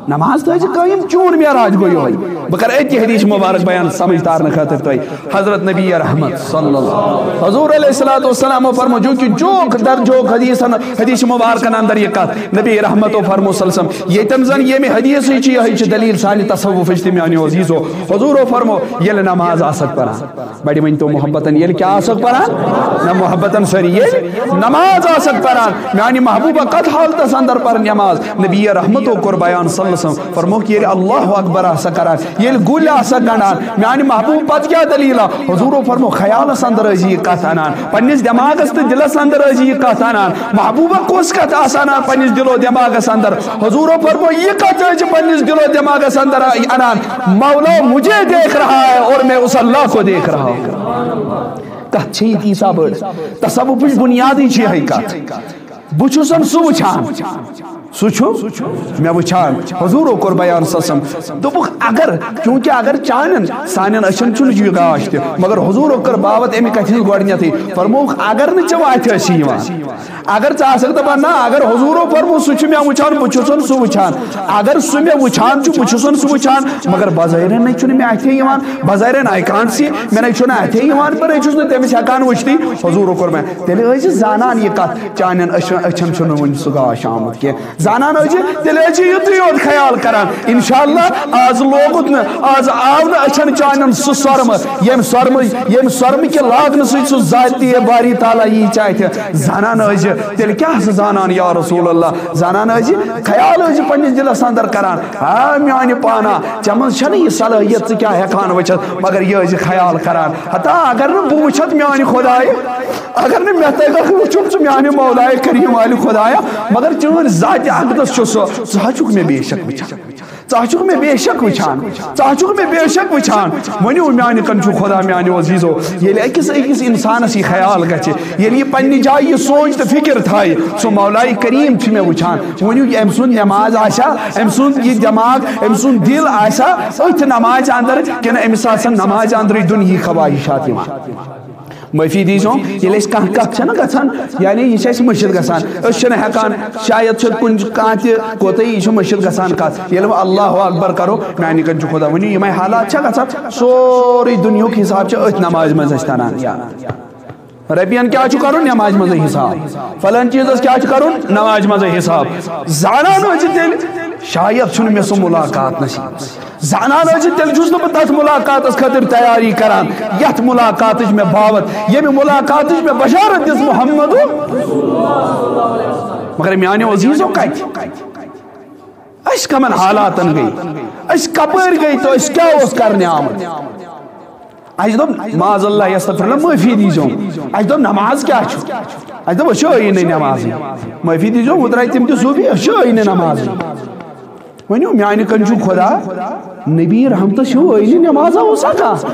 نماز تھٲیزِ قٲیِم، چون معراج گوٚو یِہوٚے۔ بہٕ کرٕ أتھی حدیث مبارک بیان سمجھ تارنہٕ خٲطرٕ تۄہہِ۔ حضرت نبی رحمت صلی اللہ، حضور علیہ الصلوۃ والسلام فرمو، جو کہ جو حدیث حدیث مبارکن اندر یہ کتھ نبی رحمت و فرمو صلی اللہ علیہ وسلم، ییٚتٮ۪ن زن ییٚمہِ حدیثٕچ یِہوٚے چھِ دلیل سانہِ تصوفٕچ تہِ میانیو عزیزو۔ حضورو فرمو، ییٚلہِ نماز آسکھ پران، بڑِ ؤنۍ تو محبتن، ییٚلہِ کیٛاہ آسکھ پران؟ نہ محبتن سٲری، ییٚلہِ نماز آسکھ پران، میانہِ محبوبہ کتھ حالتس اندر پر نماز؟ نبی رحمتو کوٚر بیان صلی اللہ علیہ وسلم، فرموکھ، ییٚلہِ اللہ اکبر آسکھ کران، ییٚلہِ گُلۍ آسکھ گنڈان، میانہِ محبوب پتہٕ کیٛاہ دلیلہ؟ حضورو فرمو، خیالس اندر ٲسی یہِ کتھ انان، پننِس دٮ۪ماغس تہٕ دِلس اندر ٲسی یہِ کتھ انان، محبوبہ کۄس کتھ آسہٕ انان پننِس دِل و دٮ۪ماغس اندر؟ حضورو فرمو، یہِ کتھ ٲسۍ پننِس دِل و دٮ۪ماغس اندر انان، مولا مجھے دیکھ رہا ہے اور میں اس اللہ کو دیکھ رہا ہوں۔ کتھ چھِ یہِ تیٖژاہ بٔڑ؟ تصوفٕچ بُنیادٕے چھِ یِہوٚے کتھ۔ بہٕ چھُسن سُہ وٕچھان، سُہ چھُ مےٚ وٕچھان۔ حضوٗرو کوٚر بیان صلی اللہ علیہ وسلم، دوٚپُکھ، اگر، چوٗنٛکہِ اگر چانٮ۪ن، سانٮ۪ن أچھن چھُنہٕ یہِ گاش تہِ، مگر حضوٗرو کٔر باوت اَمہِ کتھِ ہٕنٛز گۄڈٕنٮ۪تھٕے۔ فرمووُکھ، اگر نہٕ ژےٚ وۄنۍ اَتھِ ٲسی یِوان، اگر ژٕ آسکھ دپان، نہ، اگر حضوٗرو فرموو، سُہ چھُ مےٚ وٕچھان، بہٕ چھُسن سُہ وٕچھان۔ اگر سُہ مےٚ وٕچھان چھُ، بہٕ چھُسن سُہ وٕچھان، مگر بظٲہرن نَے چھُنہٕ مےٚ اَتھے یِوان، بظٲہرن I can't see، مےٚ نَے چھُنہٕ اَتھے یِوان، بہٕ نَے چھُس نہٕ تٔمِس ہٮ۪کان وٕچھتھٕے۔ حضوٗرو کوٚر مےٚ، تیٚلہِ ٲسۍ زِ زانان یہِ کتھ، چانٮ۪ن أچھن، أچھن چھُنہٕ وُنہِ سُہ گاش آمُت کینٛہہ۔ زانان ٲسۍ زِ تیٚلہِ ٲسۍ زِ یُتُے یوت خیال کران۔ انشاءاللہ آز لوگُت نہٕ، آز آو نہٕ أچھن چانٮ۪ن سُہ سۄرمہٕ، ییٚمہِ سۄرمہٕ، ییٚمہِ سۄرمہٕ کہِ لاگنہٕ سۭتۍ سُہ ذاتِ باری تعالیٰ یی ژےٚ اَتھِ۔ زانان ٲسۍ زِ تیٚلہِ کیٛاہ ٲسہٕ زانان یا رسول اللہ؟ زانان ٲسۍ زِ خیال ٲسۍ زِ پننِس دِلس اندر کران، ہا میانہِ پانا، ژےٚ منٛز چھنہٕ یہِ صلٲحیت، ژٕ کیٛاہ ہٮ۪کہٕ ہن وٕچھِتھ، مگر یہِ ٲسۍ زِ خیال کران۔ ہتا اگر نہٕ بہٕ وٕچھتھ میانہِ خۄدایہِ، اگر نہٕ مےٚ تگہِ وٕچھُن ژٕ میانہِ مولایہِ کریم والہِ خۄدایا، مگر چٲنۍ ذاتِ اقدس چھُ سُہ، ژٕ حظ چھُکھ مےٚ بے شک وٕچھان، ژٕ حظ چھُکھ مےٚ بے شک وٕچھان، ژٕ حظ چھُکھ مےٚ بے شک وٕچھان۔ ؤنِو میانہِ کن چھُ خۄدا میانیو عزیزو، ییٚلہِ أکِس أکِس انسانس یہِ خیال گژھِ، ییٚلہِ یہِ پننہِ جایہِ یہِ سونچ تہٕ فکر تھایہِ، سُہ مولایہِ کریم چھُ مےٚ وٕچھان، ؤنِو أمۍ سُنٛد نماز آسیا، أمۍ سُنٛد یہِ دٮ۪ماغ، أمۍ سُنٛد دِل آسیا أتھۍ نمازِ اندر، کِنہٕ أمِس آسن نمازِ اندرٕے دُنیہٕکۍ خواہشات یِوان؟ معٲفی دیٖزیو، ییٚلہِ أسۍ کانٛہہ کتھ چھنہٕ گژھان، یعنی یہِ چھِ اَسہِ مٔشِتھ گژھان، أسۍ چھِنہٕ ہٮ۪کان، شاید چھِ کُنہِ کانٛہہ تہِ کوتاہی، یہِ چھُ مٔشِتھ گژھان کتھ۔ ییٚلہِ وۄنۍ اللہ اکبر کرو، میانہِ کَنہِ چھُ خۄدا، ؤنِو یِمے حالات چھا گژھان؟ سورُے دُنیہُک حساب چھُ أتھۍ نمازِ منٛز اَسہِ تران۔ یا رۄپین کیٛاہ چھُ کرُن؟ نمازِ منٛزٕے حساب۔ فلٲنۍ چیٖزس کیٛاہ چھُ کرُن؟ نمازِ منٛزٕے حساب۔ زانان ٲسۍ تیٚلہِ، شاید چھُنہٕ مےٚ سُہ مُلاقات نصیٖب۔ زانان ٲسِتھ تیٚلہِ چھُس نہٕ بہٕ تَتھ مُلاقاتَس خٲطرٕ تیٲری کران، یَتھ مُلاقاتٕچ مےٚ باوَتھ، ییٚمہِ مُلاقاتٕچ مےٚ بشارت دِژ محمد۔ مگر میٛانیو عزیٖزو، کَتہِ؟ أسۍ کَمَن حالاتَن گٔے؟ أسۍ کَپٲرۍ گٔے تہٕ أسۍ کیٛاہ اوس کرنہِ آمُت؟ اَسہِ دوٚپ، معاذ اللہ، یَستغفر اللہ، معٲفی دیٖزیو۔ اَسہِ دوٚپ، نماز کیٛاہ چھُ؟ اَسہِ دوٚپ، أسۍ چھِ ٲییٖنٕے نمازٕے۔ معٲفی دیٖزیو، وۄنۍ درٛاے تِم تہِ صوٗفی، أسۍ چھِ ٲییٖنٕے نمازٕے۔ ؤنِو، میانہِ کَنہِ چھُ خۄدا، نبی رحمتس ہیوٗ ٲییٖنٕے نمازا اوسا کانٛہہ؟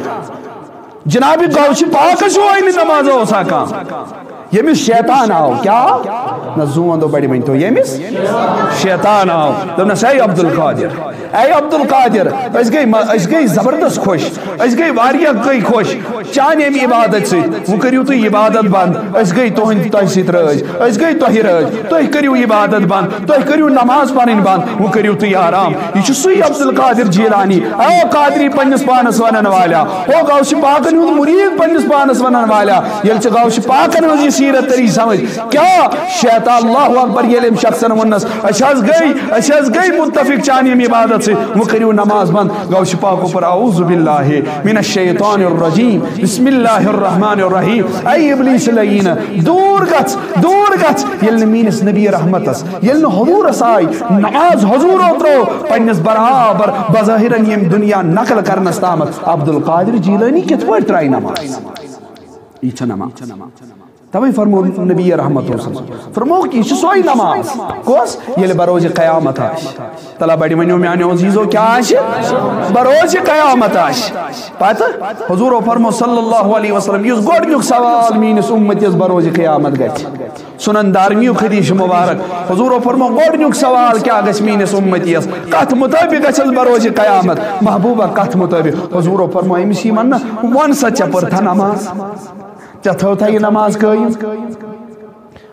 جناب غوث پاکس ہیوٗ ٲییٖنٕے نمازا اوسا کانٛہہ؟ ییٚمِس شیطان آو، کیٛاہ آو؟ نہ، زوٗن دو بڑِ ؤنۍ تو، ییٚمِس شیطان آو۔ دوٚپنس، اے عبدالقادر، اے عبدالقادر، أسۍ گٔے م-، أسۍ گٔے زبردست خۄش، أسۍ گٔے واریاہ گٔے خۄش۔ چانہِ اَمہِ عبادت سۭتۍ، وۄنۍ کٔرِو تُہۍ عبادت بنٛد۔ أسۍ گٔے تُہٕنٛدۍ، تۄہہِ سۭتۍ رٲضۍ، أسۍ گٔے تۄہہِ رٲضۍ۔ تُہۍ کٔرِو عبادت بنٛد، تُہۍ کٔرِو نماز پرٕنۍ بنٛد، وۄنۍ کٔرِو تُہۍ آرام۔ یہِ چھُ سُے عبدالقادر جیلانی، او قادری پننِس پانس ونن والا، او غوث پاکن ہُنٛد مُریٖد پننِس پانس ونن والا۔ ییٚلہِ ژےٚ غوث پاکن ہٕنٛز یہِ سیرت تری سمجھ۔ کیا شیطان، اللہ اکبر، ییٚلہِ أمۍ شخصن ووٚننس، "أسۍ حظ گٔے، أسۍ حظ گٔے متفق چانہِ ییٚمہِ عبادت سۭتۍ، وۄنۍ کٔرِو نماز بند"، گوٚو شفاق پر، "اعوذ باللہ من الشیطان الرجیم، بسم اللہ الرحمن الرحیم"۔ اے ابلیس لعین، دوٗر گژھ، دوٗر گژھ، ییٚلہِ نہٕ میٲنِس نبی رحمتس، ییٚلہِ نہٕ حضوٗرس آے نماز، حضوٗرو ترٲو پننِس برابر بظٲہرن ییٚمہِ دُنیا نقل کرنس تامتھ، عبدالقادر جیلانی کِتھ پٲٹھۍ ترایہِ نماز؟ یہِ چھِ نماز۔ توے فرمو نبی رحمت صلی اللہ علیہ وسلم، فرمووُکھ، یہِ چھِ سۄے نماز۔ کۄس؟ ییٚلہِ بروز قیامت آسہِ۔ تلا بڑِ ؤنِو میانیو عزیزو، کیٛاہ آسہِ؟ بروز قیامت آسہِ۔ پتہٕ حضورو فرمو صلی اللہ علیہ وسلم، یُس گۄڈنیُک سوال میٲنِس اُمتِس بروز قیامت گژھِ۔ سنن دارمیُک حدیث چھُ مبارک۔ حضورو فرمو، گۄڈنیُک سوال کیٛاہ گژھِ میٲنِس اُمتِیَس؟ کتھ مطٲبق گژھٮ۪س بروز قیامت؟ محبوبہ، کتھ مطٲبق؟ حضورو فرمو، أمِس یی وننہٕ، وَن سا، ژےٚ پٔرتھا نماز؟ ژےٚ تھٲوتھا یہِ نماز قٲیِم؟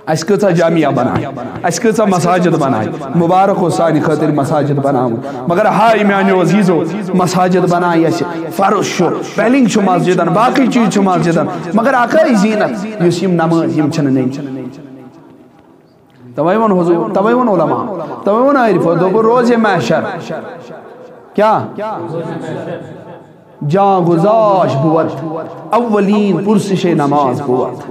اَسہِ کۭژاہ جامعہ بنایہِ، اَسہِ کۭژاہ مساجد بنایہِ۔ مبارک اوس سانہِ خٲطرٕ مساجد بناوُن۔ مگر ہاے میانیو عزیزو، مساجد بنایہِ اَسہِ، فرض چھُ، پینلنگ چھُ مسجدن، باقٕے چیٖز چھِ مسجدن، مگر اکھ ٲے زیٖنت، یُس یِم نمٲز، یِم چھِنہٕ نٔنۍ۔ توے ووٚن حضور، توے ووٚن علماء، توے ووٚن عارفو، دوٚپُن، روزِ محشر کیٛاہ؟ جان گزاش بوت، اولین پرسش نماز بوت۔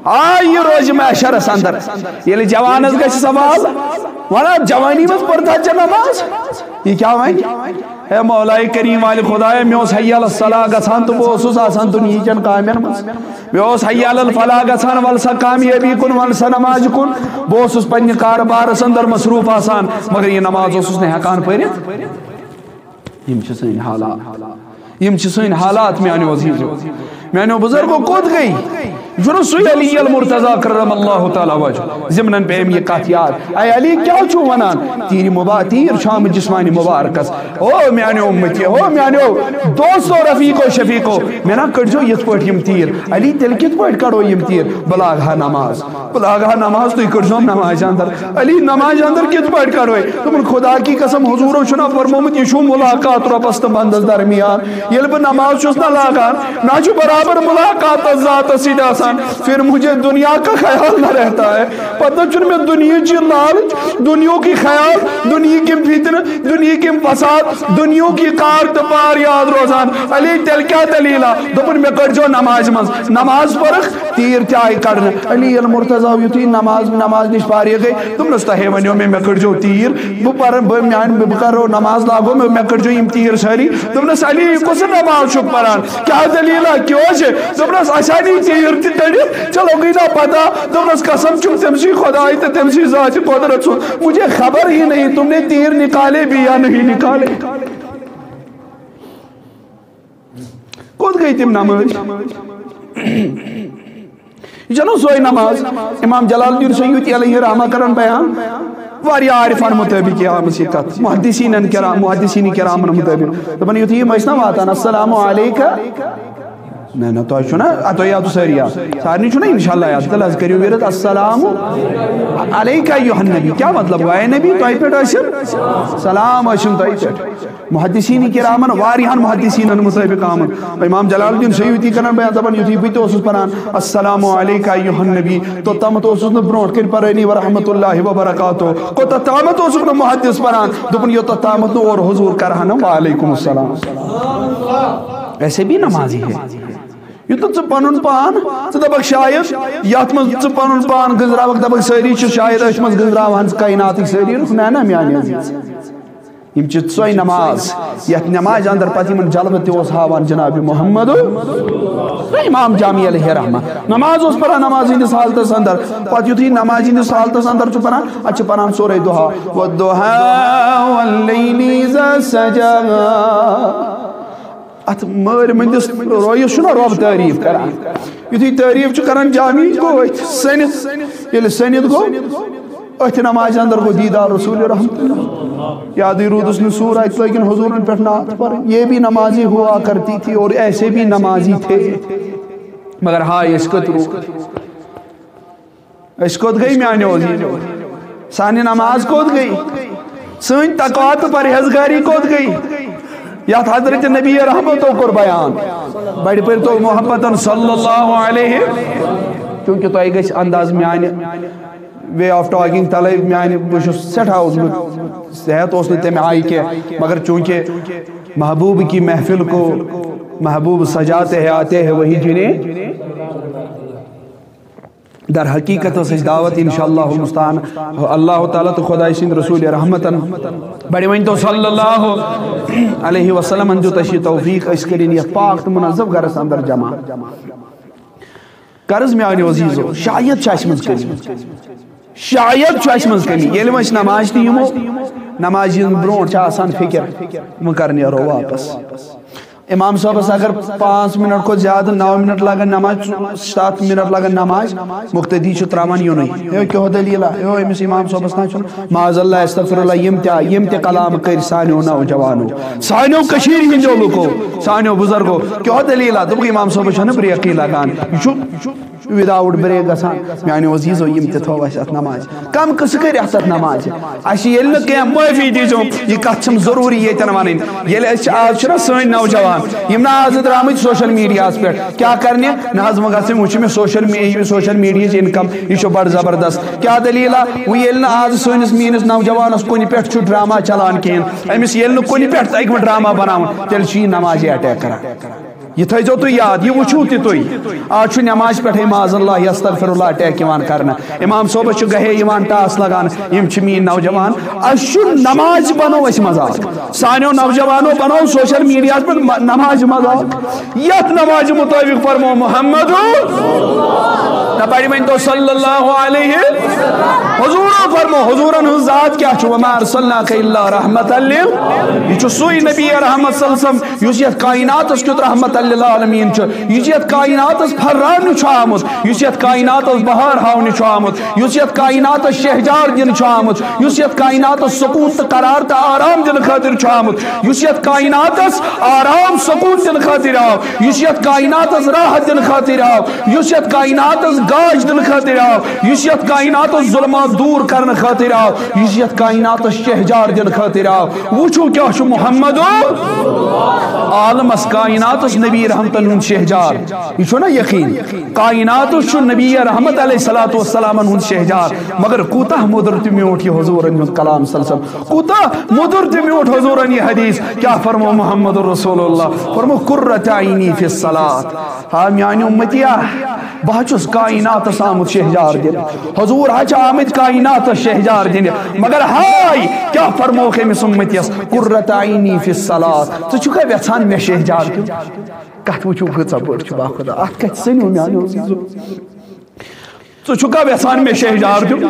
آ، یہِ روزِ محشرس اندر۔ ییٚلہِ جوانس گژھِ سوال، ونان، جوانی منٛز پٔرتھا ژےٚ نماز؟ یہِ کیٛاہ ونہِ؟ اے مولائے کریم والہِ خدایا، مےٚ اوس حی علی الصلاح گژھان تہٕ بہٕ اوسُس آسان دُنیہٕکٮ۪ن کامٮ۪ن منٛز۔ مےٚ اوس حی علی الفلاح گژھان، ول سا کامیٲبی کُن، ول سا نمازِ کُن۔ بہٕ اوسُس پننہِ کارٕبارس اندر مصروف آسان، مگر یہِ نماز اوسُس نہٕ ہٮ۪کان پٔرِتھ۔ یِم چھِ سٲنۍ حالات، یِم چھِ سٲنۍ حالات، میانیو عزیزو، میانیو بزرگو۔ کوٚت گٔے؟ یہِ چھُنہٕ سُے علی المرتضی کرم اللہ تعالیٰ وجہ، ضمنن پے أمۍ یہِ کتھ یاد۔ اے علی، کیٛاہ چھُو ونان؟ تیٖرِ مُبا-، تیٖر چھُ آمُت جسمانِ مبارکس۔ او میانیو اُمتی، او میانیو دوستو، رفیقو، شفیقو، مےٚ نا کٔڑزیو یِتھ پٲٹھۍ یِم تیٖر۔ علی، تیٚلہِ کِتھ پٲٹھۍ کڑو یِم تیٖر؟ بہٕ لاگہٕ ہا نماز۔ بہٕ لاگہٕ ہا نماز، تُہۍ کٔرۍزیوم نمازِ اندر۔ علی، نمازِ اندر کِتھ پٲٹھۍ کڑوے؟ دوٚپُن، خدا کی قسم، حضوٗرو چھُنا فرمومُت، یہِ چھُو مُلاقات رۄبس تہٕ بندس درمیان۔ ییٚلہِ بہٕ نماز چھُس نہ لاگان، مےٚ چھُ برابر مُلاقات تس ذاتس سۭتۍ آسان۔ پھر مجھے دنیا کا خیال نہ رہتا ہے۔ پتہٕ چھُنہٕ مےٚ دُنیہٕچ یہِ لالچ، دُنیہُک یہِ خیال، دُنیہٕکۍ یِم فتنہٕ، دُنیہٕکۍ یِم فساد، دُنیہُک یہِ کار تہٕ بار یاد روزان۔ علی، تیٚلہِ کیٛاہ دٔلیٖلہ؟ دوٚپُن، مےٚ کٔڑزیو نمازِ منٛز۔ نماز پٔرٕکھ، تیٖر تہِ آیہِ کڑنہٕ۔ علی المرتضی یُتھُے نماز، نماز نِش فارغ گٔے، دوٚپنَس، "تۄہے وَنیو مےٚ، مےٚ کٔڑزیو تیٖر، بہٕ پَرٕ، بہٕ، میٛانہِ، بہٕ کَرو نماز لاگو، مےٚ، مےٚ کٔڑزیو یِم تیٖر سٲری۔" دوٚپنَس، "علی، یہِ کۄس نماز چھُکھ پَران؟ کیٛاہ دٔلیٖلہ؟ کیٛاہ چھِ؟" دوٚپنَس، "اَسہِ آے نہٕ یہِ تیٖر تہِ کٔڑِتھ، ژےٚ لوٚگُے نا پَتہ؟" دوٚپنَس، "قسم چھُم تٔمۍ سٕے خۄداے تہٕ تٔمۍ سٕے ذاتِ قۄدرت سُنٛد، مجھے خبر ہی نہیں، تم نے تیر نکالے بھی یا نہیں نکالے۔" کوٚت گٔے تِم نمٲز؟ یہِ چھَنہٕ سۄے نماز۔ امام جلال الدین سیوطی علیہ رحمہ کران بیان، واریاہ عارفان مطٲبق یہِ آمٕژ یہِ کتھ، محدثینن کرام، محدثین کرامن مطٲبق۔ دپان یُتھُے یِم ٲسۍ نا واتان، "السلام علیکہ"، نہ، نہ، تۄہہِ چھُو نا، آ، تۄہہِ یادو سٲری یاد۔ سارنٕے چھُو نا انشاءاللہ یاد۔ تیٚلہِ حظ کٔرِو وِرد، "السلام علیکہ ایھا النبی"۔ کیٛاہ مطلب گوٚو؟ اے نبی، تۄہہِ پٮ۪ٹھ ٲسِم سلام، ٲسِم تۄہہِ پٮ۪ٹھ۔ محدثین کرامن، واریاہن محدثینن مطٲبق آمُت۔ امام جلال الدین سیوطی کران بیان، دپان، یُتھُے بہٕ تہِ اوسُس پران، "السلام علیکہ ایھا النبی"، توٚتامتھ اوسُس نہٕ برونٛٹھ کنہِ پرٲنی ورحمۃ اللہ وبرکاتہ، کوٚتامتھ اوسُس نہٕ محدث پران، دوٚپُن، یوٚتتھ تامتھ نہٕ اورٕ حضور کرہا نہٕ وعلیکم السلام۔ ایسے بھی نمازی ہے۔ یُتھ نہٕ ژٕ پنُن پان، ژٕ دپکھ شاید یتھ منٛز ژٕ پنُن پان گٔنزراوکھ، دپکھ سٲری چھِ شاید أتھۍ منٛز گٔنزراوان، ژٕ کائناتٕکۍ سٲری لُکھ۔ نہ، نہ، میانہِ عزیز۔ یِم چھِ سۄے نماز، یَتھ نمازِ اندر پتہٕ یِمن جلوٕ تہِ اوس ہاوان جناب محمد۔ امام جامی علیہ رحمہ نماز اوس پران نماز ہٕنٛدِس حالتس اندر۔ پتہٕ یُتھُے نماز ہٕنٛدِس حالتس اندر چھُ پران، اتھ چھِ پران سورہ ضحیٰ، "والضحیٰ واللیل اذا سجیٰ۔" اتھ مٲرۍ مٔنٛدِس رویس چھُنہ رۄب تعریٖف کران۔ یُتھُے تعریٖف چھُ کران جامی، گوٚو أتھۍ سٔنِتھ۔ ییٚلہِ سٔنِتھ گوٚو، أتھۍ نمازِ اندر گوٚو دیٖدار رسول رحمت اللہ۔ یادٕے روٗدُس نہٕ سوٗر، اَتہِ لٲگِن حضوٗرن پٮ۪ٹھ نعت پرٕنۍ۔ یہ بھی نمازی ہوا کرتی تھی اور ایسے بھی نمازی تھے۔ مگر ہاے، أسۍ کوٚت روٗدۍ؟ أسۍ کوٚت گٔے میانیو عزیزو؟ سانہِ نماز کوٚت گٔے؟ سٲنۍ تقویٰ تہٕ پرہیزگاری کوٚت گٔے؟ یتھ حضرت نبی رحمتو کوٚر بیان، بڑِ پٲٹھۍ تو محبتن صلی اللہ علیہ۔ چونکہ تۄہہِ گژھِ انداز میانہِ way of talking تلے، میانہِ، بہٕ چھُس سٮ۪ٹھاہ اوسمُت، صحت اوس نہٕ تمہِ آیہِ کینٛہہ، مگر چونکہ محبوب کی محفل کو محبوب سجاتے ہیں، آتے ہیں وہی جنہیں، در حقیقت ٲس اَسہِ دعوت، انشاءاللہ المستعان، اللہ تعالیٰ تہٕ خۄداے سٕنٛدۍ رسول رحمتن بڑِ ؤنۍ تو صلی اللہ علیہ وسلمن دیُت اَسہِ یہِ توفیق، أسۍ کٔرِن یَتھ پاک تہٕ منظم گرس اندر جمع۔ قرض میانیو عزیزو، شاید چھِ اَسہِ منٛز کٔمی، شاید چھُ اَسہِ منٛز کٔمی۔ ییٚلہِ وۄنۍ أسۍ نماز تہِ یِمو، نماز یِنہٕ برونٛٹھ چھِ آسان فکر، وۄنۍ کر نیرو واپس۔ امام صٲبس اگر پانٛژھ منٹ کھۄتہٕ زیادٕ، نو منٹ لگن نماز، ستھ منٹ لگن نماز، مقتدی چھُ تراوان یُنُے۔ ہے، کیٛاہ دٔلیٖلہ؟ ہے، أمِس امام صٲبس نہ چھُنہٕ، معاذ اللہ، استغفر اللہ، یِم تہِ، یِم تہِ کلام کٔرۍ سانیو نوجوانو، سانیو کٔشیٖرِ ہٕنٛدیو لُکو، سانیو بُزرگو۔ کیٛاہ دٔلیٖلہ؟ دوٚپُکھ، امام صٲبس چھَنہٕ بریکٕے لگان، یہِ چھُ without break گژھان۔ میانیو عزیزو، یِم تہِ تھوو اَسہِ اَتھ نمازِ۔ کم قٕصہٕ کٔرۍ اَتھ، اَتھ نمازِ۔ اَسہِ ییٚلہِ نہٕ کینٛہہ، معٲفی دیٖزیو، یہِ کَتھ چھَم ضروٗری ییٚتٮ۪ن وَنٕنۍ۔ ییٚلہِ أسۍ چھِ، آز چھِنہ سٲنۍ نوجوان، یِم نہ آز درٛامٕتۍ social mediaہَس پٮ۪ٹھ، کیٛاہ کَرنہِ؟ نہ حظ، وۄنۍ گژھِ وٕچھِ مےٚ social me-، یہِ social mediaہٕچ income، یہِ چھُ بَڑٕ زبردست۔ کیٛاہ دٔلیٖلہ؟ وۄنۍ ییٚلہِ نہٕ آز سٲنِس میٛٲنِس نوجوانَس کُنہِ پٮ۪ٹھ چھُ drama چلان کِہیٖنۍ، أمِس ییٚلہِ نہٕ کُنہِ پٮ۪ٹھ تہِ اَکہِ وۄنۍ drama بَناوُن، تیٚلہِ چھُ یہِ نمازِ attack کران۔ یہِ تھٲیزیو تُہۍ یاد، یہِ وٕچھِو تہِ تُہۍ۔ آز چھُ نمازِ پٮ۪ٹھٕے معاذ اللہ، یستغفر اللہ، attack یِوان کرنہٕ۔ امام صٲبس چھُ گہے یِوان ٹاس لگان، یِم چھِ میٛٲنۍ نوجوان۔ اَسہِ چھُ نمازِ بنوو اَسہِ مذاق۔ سانیو نوجوانو بنوو social mediaہَس پٮ۪ٹھ م-، نمازِ مذاق۔ یَتھ نمازِ مطٲبق فرموو محمد۔ نہ پَرِ ؤنۍ تو صلی اللہ علیہ۔ حضوٗرو فرموو، حضوٗرن ہٕنٛز ذات کیٛاہ چھُ؟ وما ارسلناک الا رحمة لل-، یہِ چھُ سُے نبی رحمت صلی اللہ علیہ وسلم یُس یَتھ کائناتَس کیُتھ رحمت للعالمین چھُ، یُس یَتھ کائناتَس پھرراونہٕ چھُ آمُت، یُس یَتھ کائناتَس بہار ہاونہٕ چھُ آمُت، یُس یَتھ کائناتَس شہجار دِنہٕ چھُ آمُت، یُس یَتھ کائناتَس سکوٗن تہٕ قرار تہٕ آرام دِنہٕ خٲطرٕ چھُ آمُت، یُس یَتھ کائناتَس آرام سکوٗن دِنہٕ خٲطرٕ آو، یُس یَتھ کائناتَس راحت دِنہٕ خٲطرٕ آو، یُس یَتھ کائناتَس گاش دِنہٕ خٲطرٕ آو، یُس یَتھ کائناتَس ظلمات دوٗر کرنہٕ خٲطرٕ آو، یُس یَتھ کائناتَس شہجار دِنہٕ خٲطرٕ آو۔ وٕچھِو کیٛاہ چھُ محمد عالمس، کائناتس نبی رحمتن ہُنٛد شہجار۔ یہِ چھُ نا یقین؟ کائناتس چھُ نبی رحمت علیہ الصلوۃ والسلامن ہُنٛد شہجار۔ مگر کوٗتاہ مُدُر تہٕ میوٗٹھ یہِ حضوٗرن ہُنٛد کلام صلی اللہ علیہ وسلم، کوٗتاہ مُدُر تہٕ میوٗٹھ حضوٗرن یہِ حدیث۔ کیٛاہ فرموو محمد رسول اللہ؟ فرموو، قرۃ عینی فی الصلاۃ۔ ہا میانہِ اُمتیا، بہٕ حظ چھُس کائناتس آمُت شہجار دِنہٕ۔ حضوٗر حظ چھِ آمٕتۍ کائناتس شہجار دِنہٕ۔ مگر ہاے، کیٛاہ فرمووُکھ أمِس اُمتیس؟ قرۃ عینی فی الصلاۃ۔ ژٕ چھُکھا یژھان مےٚ شہجار دیُن؟ کتھ وٕچھِو، کۭژاہ بٔڑ چھِ، با خدا، اتھ کتہِ سٔنِو میانیو عزیزو؟ ژٕ چھُکھا یژھان مےٚ شہجار دیُن؟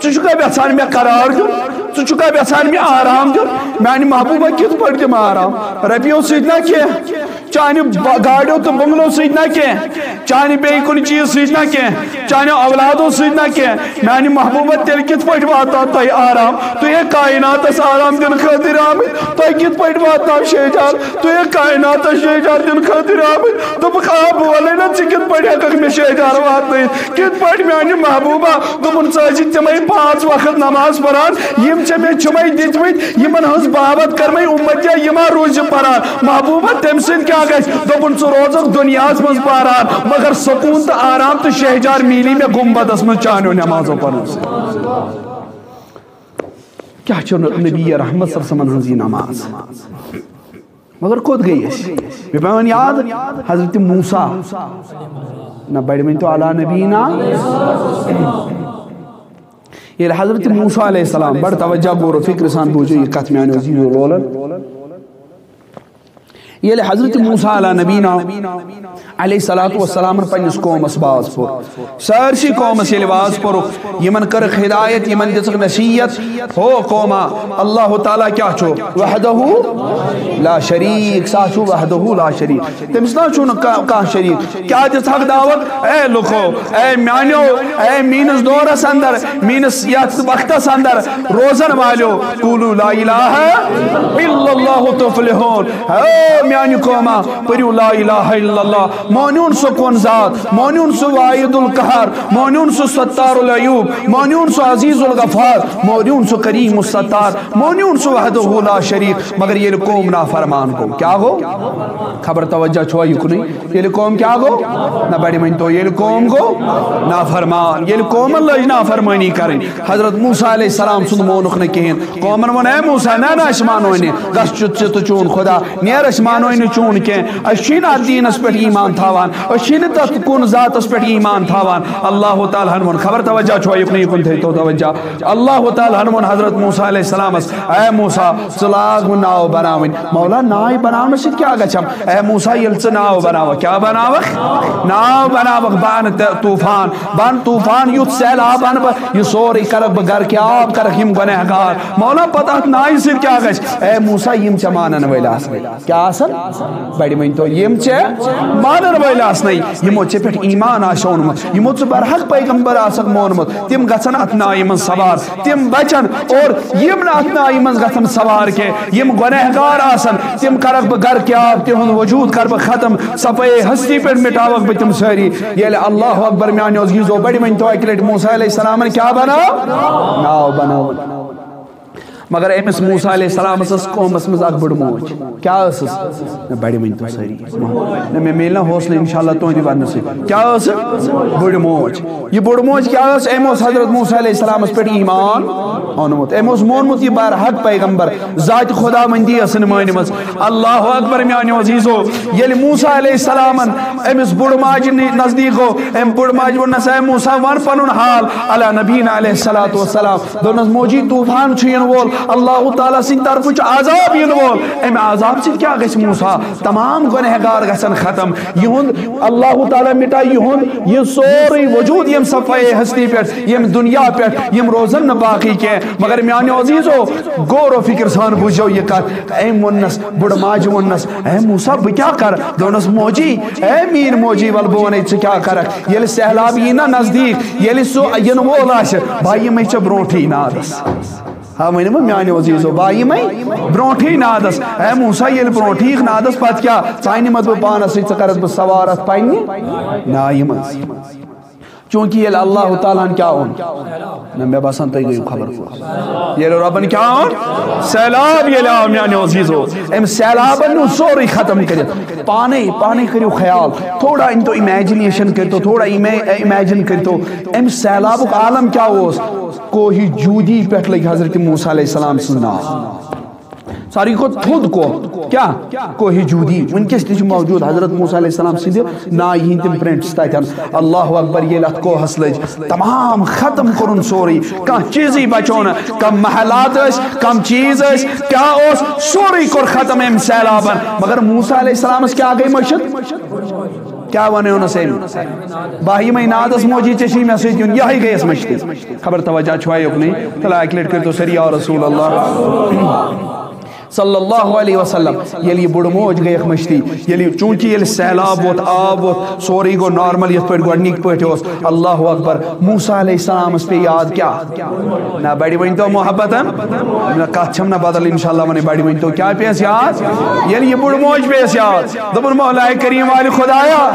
ژٕ چھُکھا یژھان مےٚ قرار دیُن؟ ژٕ چھُکھا یژھان مےٚ آرام دیُن؟ میانہِ محبوبہ کِتھ پٲٹھۍ دِمہٕ آرام؟ رۄپیو سۭتۍ نہ کینٛہہ، چانہِ ب-، گاڑیو تہٕ بنگلو سۭتۍ نہ کینٛہہ، چانہِ بیٚیہِ کُنہِ چیٖز سۭتۍ نہ کینٛہہ، چانیو اولادو سۭتۍ نہ کینٛہہ۔ میانہِ محبوبہ، تیٚلہِ کِتھ پٲٹھۍ واتناو تۄہہِ آرام؟ تُہۍ ہے کائناتس آرام دِنہٕ خٲطرٕ آمٕتۍ، تۄہہِ کِتھ پٲٹھۍ واتناو شہجار؟ تُہۍ ہے کائناتس شہجار دِنہٕ خٲطرٕ آمٕتۍ۔ دوٚپُکھ، آ، بہٕ وَنَے نہ، ژٕ کِتھ پٲٹھۍ ہٮ۪کَکھ مےٚ شہجار واتنٲیِتھ؟ کِتھ پٲٹھۍ میانہِ محبوبہ؟ دوٚپُن، ژٕ ٲسۍ تِمَے پانٛژھ وقت نماز پران، یِم ژےٚ مےٚ چھِمَے دِتمٕتۍ، یِمن ہٕنٛز باوت کٔرمَے اُمتیا، یِما روٗزِ پران۔ محبوبہ، تَمہِ سۭتۍ کیٛاہ گژھِ؟ دوٚپُن، ژٕ روزَکھ دُنیاہَس منٛز پران، مگر سکوٗن تہٕ آرام تہٕ شہجار میلی مےٚ گُنبدَس منٛز چانیو نمازو پرنہٕ سۭتۍ۔ کیٛاہ چھُ نبی رحمت صلی اللہ علیہ وسلمن ہٕنٛز یہِ نماز؟ مگر کوٚت گٔے أسۍ؟ مےٚ پٮ۪وان یاد، حضرت موسیٰ۔ نہ بڑِ ؤنۍ تو علی نبینا۔ ییٚلہِ حضرت موسیٰ علیہ السلام، بڑٕ توجہ غور و فکر سان بوٗزِو یہِ کتھ میانیو عزیزو لولن۔ ییٚلہِ حضرت موسیٰ علی نبینا علیہ الصلوۃ والسلامن پننِس قومس واز پوٚر، سٲرسٕے قومس ییٚلہِ واز پوٚرُکھ، یِمن کٔرٕکھ ہدایت، یِمن دِژٕکھ نصیحت، ہو قوما، اللہ تعالیٰ کیٛاہ چھُ؟ وحدہ لا شریک، سُہ چھُ وحدہ لا شریک، تٔمِس نہ چھُنہٕ کانٛہہ، کانٛہہ شریک۔ کیٛاہ دِژ حق دعوت؟ اے لُکو، اے میانیو، اے میٲنِس دورس اندر، میٲنِس یتھ وقتس اندر روزن والیو، قولوا لا الہ الا اللہ تفلحون۔ ہو میانہِ قوما، پٔرِو لا الہ الا اللہ، مونیون سُہ کُن ذات، مونیون سُہ واحد القہار، مونیون سُہ ستار العیوب، مونیون سُہ عزیز الغفار، مونیون سُہ کریم الستار، مونیون سُہ وحدہ لا شریک۔ مگر ییٚلہِ قوم نافرمان گوٚو، کیٛاہ گوٚو؟ خبر توجہ چھوا یُکنُے؟ ییٚلہِ قوم کیٛاہ گوٚو؟ نہ بڑِ وۄنۍ تو، ییٚلہِ قوم گوٚو نافرمان، ییٚلہِ قومن لٔج نافرمٲنی کرٕنۍ، حضرت موسیٰ علیہ السلام سُنٛد مونُکھ نہٕ کِہیٖنۍ۔ قومن ووٚن، "اے موسیٰ، نہ، نہ، أسۍ مانوے نہٕ، گژھ ژٕ تہٕ چون خدا، نیر، أسۍ مانوے نہٕ چون کینٛہہ، أسۍ چھِی نہٕ اتھ دیٖنس پٮ۪ٹھ ایمان تھاوان، أسۍ چھِی نہٕ تتھ کُن ذاتس پٮ۪ٹھ ایمان تھاوان۔" اللہ تعالیٰ ہن ووٚن، خبر توجہ چھوا یُکنُے، یُکُن تھٲیتو توجہ۔ اللہ تعالیٰ ہن ووٚن حضرت موسیٰ علیہ السلامس، "اے موسیٰ، ژٕ لاگ وۄنۍ ناو بناوٕنۍ۔" مولا، ناے بناونہٕ سۭتۍ کیٛاہ گژھم؟ اے موسیٰ، ییٚلہِ ژٕ ناو بناوکھ، کیٛاہ بناوکھ؟ ناو بناوکھ، بن تہٕ طوفان، بن طوفان، یُتھ سیلاب انہٕ بہٕ، یہِ سورُے کرکھ بہٕ گرٕ کہِ آب، کرکھ یِم گۄنہگار۔ مولا، پتہٕ اتھ نایہِ سۭتۍ کیٛاہ گژھِ؟ اے موسیٰ، یِم ژےٚ مانن وٲلۍ آسن۔ کیٛاہ آسن؟ بڑِ ؤنۍ تو، یِم ژےٚ مانن وٲلۍ آسنَے، یِمو ژےٚ پٮ۪ٹھ ایمان آسہِ اوٚنمُت، یِمو ژٕ برحق پیغمبر آسکھ مونمُت، تِم گژھن اتھ نایہِ منٛز سوار، تِم بچن، اور یِم نہٕ اتھ نایہِ منٛز گژھن سوار کینٛہہ، یِم گۄنہگار آسن، تِم کرکھ بہٕ گرٕ کہِ آب، تِہُنٛد وجود کرٕ بہٕ ختم، صفحے ہستی پٮ۪ٹھ مٹاوکھ بہٕ تِم سٲری۔ ییٚلہِ اللہ اکبر میانیو عزیزو، بڑِ ؤنۍ تو اکہِ لٹہِ موسیٰ علیہ السلامن کیٛاہ بناو؟ ناو بناو۔ مگر أمِس موسیٰ علیہ السلامس ٲس قومس منٛز اکھ بٔڑ موج۔ کیٛاہ ٲسٕس؟ نہ، بڑِ ؤنۍ تو سٲری۔ نہ، مےٚ میلہِ نہ حوصلہٕ انشاءاللہ تُہنٛدِ وننہٕ سۭتۍ۔ کیٛاہ ٲس؟ بٔڑ موج۔ یہِ بٔڑ موج کیٛاہ ٲس؟ أمۍ اوس حضرت موسیٰ علیہ السلامس پٮ۪ٹھ ایمان اوٚنمُت۔ أمۍ اوس مونمُت یہِ برحق پیغمبر، ذاتِ خداوندی ٲسٕن مٲنمٕژ۔ اللہ اکبر میانیو عزیزو، ییٚلہِ موسیٰ علیہ السلامن أمِس بُڑٕ ماجہِ نِ-، نزدیٖک گوٚو، أمۍ بُڑٕ ماجہِ ووٚننس، "اے موسیٰ، ون پنُن حال۔" علی نبینا علیہ الصلوۃ والسلام۔ دوٚپنس، "موجی، طوفان چھُ یِنہٕ وول، اللہ تعالیٰ سٕنٛدِ طرفہٕ چھُ عذاب یِنہٕ وول۔ امہِ عذاب سۭتۍ کیٛاہ گژھِ موسیٰ؟ تمام گۄنہگار گژھن ختم، یِہُنٛد اللہ تعالیٰ مٹایہِ یِہُنٛد یہِ سورُے وجود، یِم صفحے ہستی پٮ۪ٹھ، یِم دُنیا پٮ۪ٹھ، یِم روزن نہٕ باقٕے کینٛہہ۔" مگر میانیو عزیزو، غور و فکر سان بوٗزِو یہِ کتھ۔ أمۍ ووٚننس، بُڑٕ ماجہِ ووٚننس، "اے موسیٰ، بہٕ کیٛاہ کرٕ؟" دوٚپنس، "موجی، اے میٲنۍ موجی، ول بہٕ ونے ژٕ کیٛاہ کرکھ۔ ییٚلہِ سہلاب یی نا نزدیٖک، ییٚلہِ سُہ یِنہٕ وول آسہِ، بہٕ یِمے ژےٚ برونٹھٕے نادس۔" ہا، ؤنِو وۄنۍ میانیو عزیزو، بہٕ یِمے برونٹھٕے نادس۔ اے موسیٰ، ییٚلہِ برونٹھٕے یِکھ نادس، پتہٕ کیٛاہ؟ ژٕ انہِ مت بہٕ پانس سۭتۍ، ژٕ کرکھ بہٕ سوار اتھ پننہِ نایہِ منٛز۔ چونکہ ییٚلہِ اللہ تعالیٰ ہن کیٛاہ اوٚن؟ نہ، مےٚ باسان تُہۍ گٔیِو خبر کوٚت۔ ییٚلہِ رۄبن کیٛاہ اوٚن؟ سیلاب ییٚلہِ آو میانیو عزیزو، أمۍ سیلابن نیوٗ سورُے ختم کٔرِتھ۔ پانے، پانے کٔرِو خیال، تھوڑا أنۍ تو امیجنیشن کٔرۍ تو، تھوڑا امیجن کٔرۍ تو، أمۍ سیلابُک عالم کیٛاہ اوس؟ کوہ جودی پٮ۪ٹھ لٔگۍ حضرت موسیٰ علیہ السلام سٕنٛز ناو۔ ساروی کھۄتہٕ تھوٚد کوہ کیٛاہ؟ کوہ جودی۔ وٕنکیٚس تہِ چھُ موجود حضرت موسیٰ علیہ السلام سٕنٛدِ نایہِ ہٕنٛدۍ تِم پرنٹس تتٮ۪ن۔ اللہ اکبر، ییٚلہِ اتھ کوہس لٔج، تمام ختم کوٚرُن سورُے، کانٛہہ چیٖزٕے بچو نہٕ، کم محلات ٲسۍ، کم چیٖز ٲسۍ، کیٛاہ اوس، سورُے کوٚر ختم أمۍ سیلابن۔ مگر موسیٰ علیہ السلامس کیٛاہ گٔے مٔشِتھ؟ کیٛاہ وَنیونَس أمۍ؟ بہٕ یِمَے نادَس موجی، ژےٚ چھُے مےٚ سۭتۍ یُن، یِہوٚے گٔیَس مٔشتٕے۔ خبر توجہ چھُوا یُکنُے؟ تَلہٕ اَکہِ لَٹہِ کٔرۍتو سٲری یا رسول اللہ صلی اللہ علیہ وسلم۔ ییٚلہِ یہِ بٕڑٕ موج گٔیَکھ مٔشتٕے، ییٚلہِ، چوٗنٛکہِ ییٚلہِ سیلاب ووت، آب ووت، سورُے گوٚو نارمل یِتھ پٲٹھۍ گۄڈٕنِکۍ پٲٹھۍ اوس۔ اللہ اکبر۔ موسیٰ علیہ السلامَس پیٚیہِ یاد کیٛاہ؟ نہ، بڑِ ؤنۍ تو محبتن۔ نہ، کتھ چھم نہ بدل، انشاءاللہ ونہٕ بڑِ ؤنۍ تو کیٛاہ پیٚیس یاد؟ ییٚلہِ یہِ بٕڑ موج پیٚیس یاد، دوٚپُن، "مولائے کریم والہِ خدایا،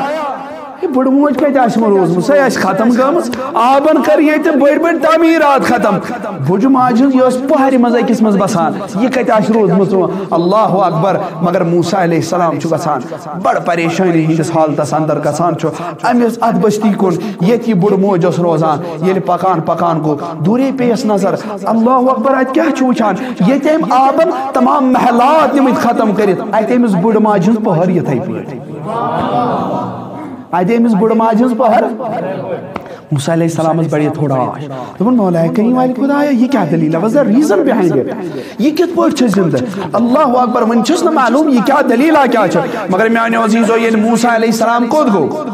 یہِ بٕڑ موج کتہِ آسہِ وۄنۍ روٗزمٕژ؟ سۄے آسہِ ختم گٔمٕژ۔ آبن کٔر ییٚتہِ بٔڑۍ بٔڑۍ تعمیٖرات ختم۔ بٕجہِ ماجہِ ہٕنٛز یہِ ٲس پہرِ منٛز أکِس منٛز بسان، یہِ کتہِ آسہِ روٗزمٕژ وۄنۍ؟" اللہ اکبر۔ مگر موسیٰ علیہ السلام چھُ گژھان بڑ پریشٲنی ہٕنٛدِس حالتس اندر گژھان چھُ أمِس اتھ بستی کُن، ییٚتہِ یہِ بٕڑ موج ٲس روزان۔ ییٚلہِ پکان پکان گوٚو، دوٗرے پیٚیس نظر، اللہ اکبر، اتہِ کیٛاہ چھُ وٕچھان؟ ییٚتہِ أمۍ آبن تمام محلات نِمٕتۍ ختم کٔرِتھ، اتہِ أمِس بٕڑ ماجہِ ہٕنٛز پۄہر یِتھے پٲٹھۍ۔ اتہِ أمِس بٕڑ ماجہِ ہٕنٛز پۄہر۔ موسیٰ علیہ السلامس بڑے تھوڑا آش۔ دوٚپُن، "مولائے کریم والہِ خدایا، یہِ کیٛاہ دٔلیٖل؟ What's the reason behind it؟ یہِ کِتھ پٲٹھۍ چھِ زِندٕ؟" اللہ اکبر، وۄنۍ چھُس نہٕ معلوٗم یہِ کیٛاہ دٔلیٖلہ کیٛاہ چھِ۔ مگر میانیو عزیزو، ییٚلہِ موسیٰ علیہ السلام کوٚت گوٚو؟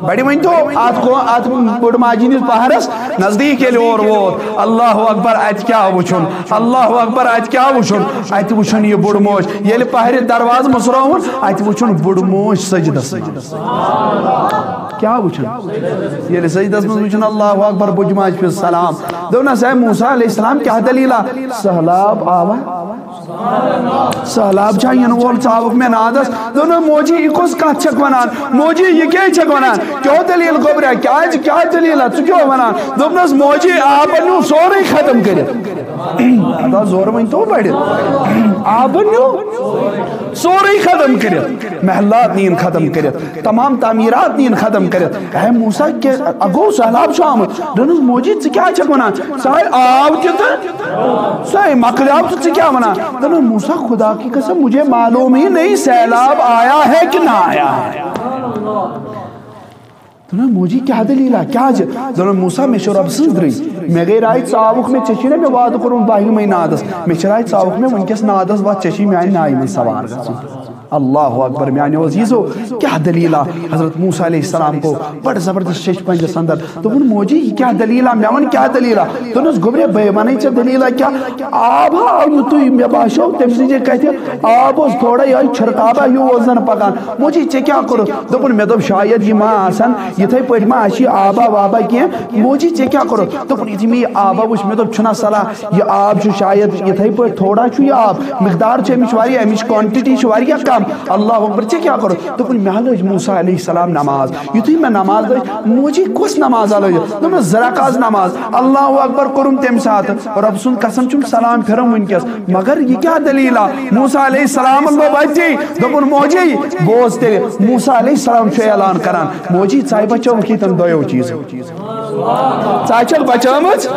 بڑِ ؤنۍ تو، اتھ کو-، اتھ بٕڑ ماجہِ ہٕنٛدِس پہرس نزدیٖک ییٚلہِ اور ووت، اللہ اکبر، اتہِ کیٛاہ وٕچھُن؟ اللہ اکبر، اتہِ کیٛاہ وٕچھُن؟ اتہِ وٕچھُن یہِ بٕڑ موج۔ ییٚلہِ پہرِ دروازٕ مُژرووُن، اتہِ وٕچھُن بٕڑ موج سجدس منٛز۔ کیٛاہ وٕچھُن؟ ییٚلہِ سجدس منٛز وٕچھُن، اللہ اکبر، بٕجہِ ماجہِ پیوٚس سلام۔ دوٚپنس، "اے موسیٰ علیہ السلام، کیٛاہ دٔلیٖلہ؟ سہلاب آوا؟" سہلاب چھا یِنہٕ وول، ژاوُکھ مےٚ نادس۔ دوٚپنس، "موجی، یہِ کۄس کتھ چھکھ ونان؟ موجی، یہِ کیٛازِ چھکھ ونان؟ کیٛاہ دٔلیٖل گوٚبریا؟ کیٛازِ، کیٛاہ دٔلیٖلہ؟ ژٕ کیٛاہ ونان؟" دوٚپنس، "موجی، آبن نیوٗ سورُے ختم کٔرِتھ۔" ادا زورٕ ؤنۍ تو پٔرِتھ۔ آبن نیوٗ سورُے ختم کٔرِتھ، محلات نِیِن ختم کٔرِتھ، تمام تعمیٖرات نِیِن ختم کٔرِتھ۔ اے موسیٰ، کیٛاہ، اَ، گوٚو سہلاب چھُ آمُت۔ دوٚپنَس، "موجی، ژٕ کیٛاہ چھَکھ وَنان؟ سُہ آے آب تہِ تہٕ سُہ ہے مۄکلیو تہٕ ژٕ کیٛاہ وَنان؟" دوٚپنَس، "موسیٰ، خدا کی قسم، مجھے معلوم ہی نہیں سیلاب آیا ہے کہ نہ آیا ہے۔" دوٚپنَس، "موجی، کیٛاہ دٔلیٖلہ؟ کیٛازِ؟" دوٚپنَس، "موسیٰ، مےٚ چھُ رۄبہٕ سٕنٛز درٕے۔ مےٚ گٔے راے ژاوُکھ، مےٚ، ژےٚ چھُے نہ مےٚ وعدٕ کوٚرمُت بَہہِ یِمَے نادَس۔ مےٚ چھِ راے ژاوُکھ مےٚ وٕنۍکٮ۪س نادَس وَتھ، ژےٚ چھُے میٛانہِ نایہِ منٛز سوار گژھُن۔" اللہ اکبر، میانیو عزیزو، کیٛاہ دٔلیٖلہ؟ حضرت موسیٰ علیہ السلام گوٚو بڑٕ زبردست شیٚچھ پنجس اندر۔ دوٚپُن، "موجی، یہِ کیٛاہ دٔلیٖلہ؟ مےٚ وَن کیٛاہ دٔلیٖلہ؟" دوٚپنَس، "گوٚبرے، بہٕ وَنَے ژےٚ دٔلیٖلہ کیٛاہ؟ آب ہا آو یُتُے مےٚ باسیو تٔمۍ سٕنٛزِ کَتھِ، آب اوس تھوڑا یِہوٚے چھِرکابا ہیوٗ اوس زَن پَکان۔ موجی، ژےٚ کیٛاہ کوٚرُتھ؟" دوٚپُن، "مےٚ دوٚپ، شاید یِم ما آسَن یِتھَے پٲٹھۍ ما آسہِ یہِ آبا وابا کینٛہہ۔ موجی، ژےٚ کیٛاہ کوٚرُتھ؟" دوٚپُن، یُتھُے مےٚ یہِ آبا وٕچھ، مےٚ دوٚپ، چھُنہ صلاح، یہِ آب چھُ شاید یِتھَے پٲٹھۍ، تھوڑا چھُ یہِ آب، مقدار چھِ اَمِچ واریاہ، اَمِچ quantity چھِ واریاہ کم۔ اللہ اکبر، ژےٚ کیٛاہ کوٚرُتھ؟ دوٚپُن، مےٚ ہا لٔج موسیٰ علیہ السلام نماز۔ یُتھُے مےٚ نماز لٔج، موجی، کۄس نماز ہا لٔج؟ دوٚپمَس، زٕ رکعت نماز۔ اللہ اکبر کوٚرُم تَمہِ ساتہٕ، رۄب سُنٛد قسم چھُم سلام پھِرم وٕنۍکٮ۪س۔ مگر یہِ کیٛاہ دٔلیٖلہ؟ موسیٰ علیہ السلام لوٚب أتی۔ دوٚپُن، موجی، بوز تیٚلہِ، موسیٰ علیہ السلام چھُ اعلان کران، موجی، ژاے بچووُکھ ییٚتٮ۪ن دۄیو چیٖزو۔ ژٕ چھکھ بچٲمٕژ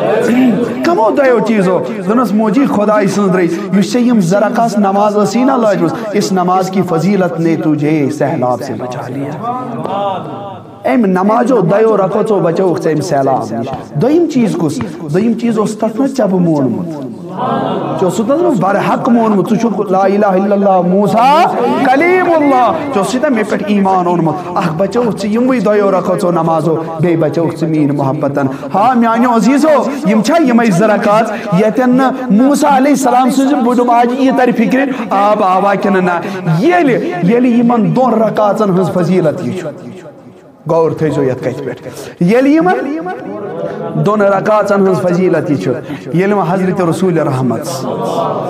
کمو دۄیو چیٖزو؟ دوٚپنس، موجی، خداے سٕنٛز درٕے، یُس ژےٚ یِم زٕ رکعت نماز ٲسی نہ لٲجمٕژ، اس نماز کی فضیلت نے تجھے سیلاب سے بچا لیا۔ أمۍ نمازو دۄیو رکعژو بچووُکھ ژےٚ أمۍ سیلاب نِش۔ دوٚیِم چیٖز کُس؟ دوٚیِم چیٖز اوس تتھ منٛز ژےٚ بہٕ مونمُت۔ ژےٚ اوسُتھ نہ برحق مونمُت، ژٕ چھُکھ لا الہ الا اللہ، موسیٰ کلیم اللہ، ژےٚ اوسُے نہ مےٚ پٮ۪ٹھ ایمان اوٚنمُت۔ اکھ بچووُتھ ژٕ یِموٕے دۄیو رکعژو نمازو، بیٚیہِ بچووُتھ ژٕ میٛٲنۍ محبتن۔ ہا میٛانیو عزیزو، یِم چھا یِمے زٕ رکعت ییٚتٮ۪ن نہٕ موسیٰ علیہ السلام سٕنٛزِ بُڈٕ ماجہِ یہِ ترِ فِکرِ آب آوا کِنہٕ نہ؟ ییٚلہِ، ییٚلہِ یِمن دۄن رکعژن ہٕنٛز فضیلت یہِ چھُ۔ غور تھٲیزیو یتھ کتھِ پٮ۪ٹھ۔ ییٚلہِ یِمن دۄن رکعژن ہٕنٛز فضیلت یہِ چھُ، ییٚلہِ وۄنۍ حضرت رسول رحمت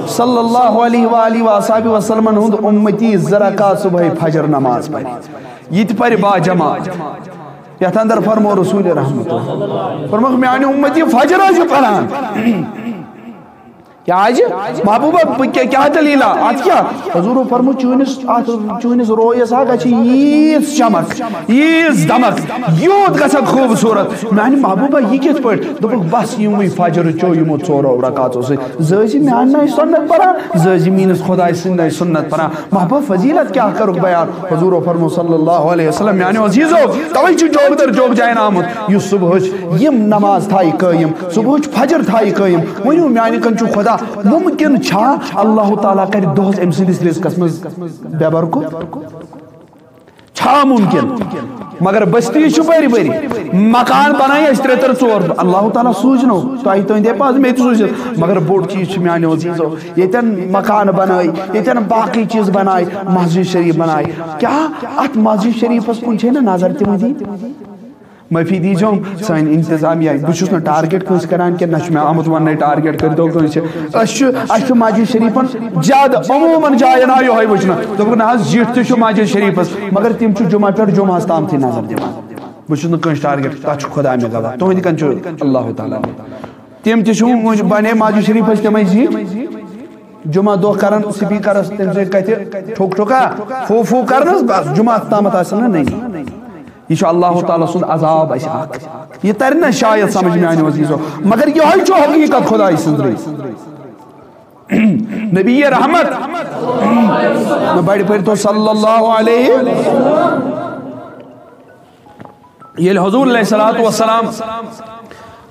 صلی اللہ علیہ وآلہ وآلہ وسلمن ہُنٛد اُمتی زٕ رکعت صبحٲے فجر نماز پرِ، یہِ تہِ پرِ با جماعت۔ یتھ اندر فرمو رسول رحمت، فرموکھ، میانہِ اُمتی فجر ٲسِو پران۔ کیٛازِ؟ محبوبہ، بہٕ کیٛاہ، کیٛاہ دٔلیٖلہ؟ اتھ کیٛاہ؟ حضوٗرو فرموو، چٲنِس، اتھ چٲنِس رویس ہا گژھِ ییٖژ چمک، ییٖژ دمک، یوٗت گژھکھ خوٗبصوٗرت۔ میانہِ محبوبہ، یہِ کِتھ پٲٹھۍ؟ دوٚپُکھ، بس یِموٕے فجر چیو یِمو ژورو رکعژو سۭتۍ۔ زٕ ٲسی میانہِ ناوِ سُنت پران، زٕ ٲسی میٲنِس خۄداے سٕنٛدِ ناوِ سُنت پران۔ محبوبہ، فضیلت کیٛاہ کٔرٕکھ بیان؟ حضوٗرو فرموو صلی اللہ علیہ وسلم، میانیو عزیٖزو، توے چھُ جوگدر جوگ جاین آمُت، یُس صبحٕچ یِم نماز تھایہِ قٲیِم، صبحٕچ فجر تھایہِ قٲیِم۔ ؤنِو، میانہِ کِنۍ چھُ خدا، مُمکِن چھا اللہ تعالیٰ کرِ دۄہس أمۍ سٕنٛدِس رِزقس منٛز بے برکت؟ چھا مُمکِن؟ مگر بستی چھُ بٔرۍ بٔرۍ، مکان بنٲے اَسہِ ترٛےٚ ترٛےٚ ژور، اللہ تعالیٰ سوٗزنو تۄہہِ تُہنٛدے پاس، مےٚ تہِ سوٗزِتھ۔ مگر بوٚڑ چیٖز چھُ میانیو عزیٖزو، ییٚتٮ۪ن مکان بنٲے، ییٚتٮ۪ن باقٕے چیٖز بناے، مسجد شریف بناے، کیٛاہ اتھ مسجد شریفس کُن چھے نہٕ نظر تہِ وۄنۍ دِنۍ؟ معٲفی دیٖزیوم، سٲنۍ انتظامیہ، بہٕ چھُس نہٕ ٹارگیٹ کٲنٛسہِ کران کینٛہہ، نہ چھُ مےٚ آمُت وننَے ٹارگیٹ کٔرۍتو کٲنٛسہِ۔ أسۍ چھِ، اَسہِ چھُ مسجد شریفن زیادٕ عموٗماً جاین آو یِہوٚے وٕچھنہٕ۔ دوٚپُکھ، نہ حظ، زِٹھۍ تہِ چھُ مسجد شریفس، مگر تِم چھِ جمعہ پٮ۪ٹھ جمعہس تامتھٕے نظر دِوان۔ بہٕ چھُس نہٕ کٲنٛسہِ ٹارگیٹ، تَتھ چھُ خدا مےٚ گواہ، تُہٕنٛدِ کَنۍ چھُ اللہ تعالیٰ۔ تِم تہِ چھِ وۄنۍ بنے مسجد شریفس تِمے زِٹھۍ، جمعہ دۄہ کران سپیکرس تٔمۍ سٕنٛدِ کتھِ ٹھوک ٹھوکا، فو فو کرنس، بس جمعہ تامتھ آسن نہٕ نٔنی۔ یہِ چھُ اللہ تعالیٰ سُنٛد عذاب اَسہِ اکھ۔ یہِ ترِ نہ شاید سمجھ میانیو عزیزو، مگر یِہوٚے چھُ حقیٖقت خدایہِ سٕنٛز رٔنٛگۍ۔ نبی رحمت، نہ بڑِ پٔرۍ تو صلی اللہ علیہ۔ ییٚلہِ حضور علیہ الصلوۃ والسلام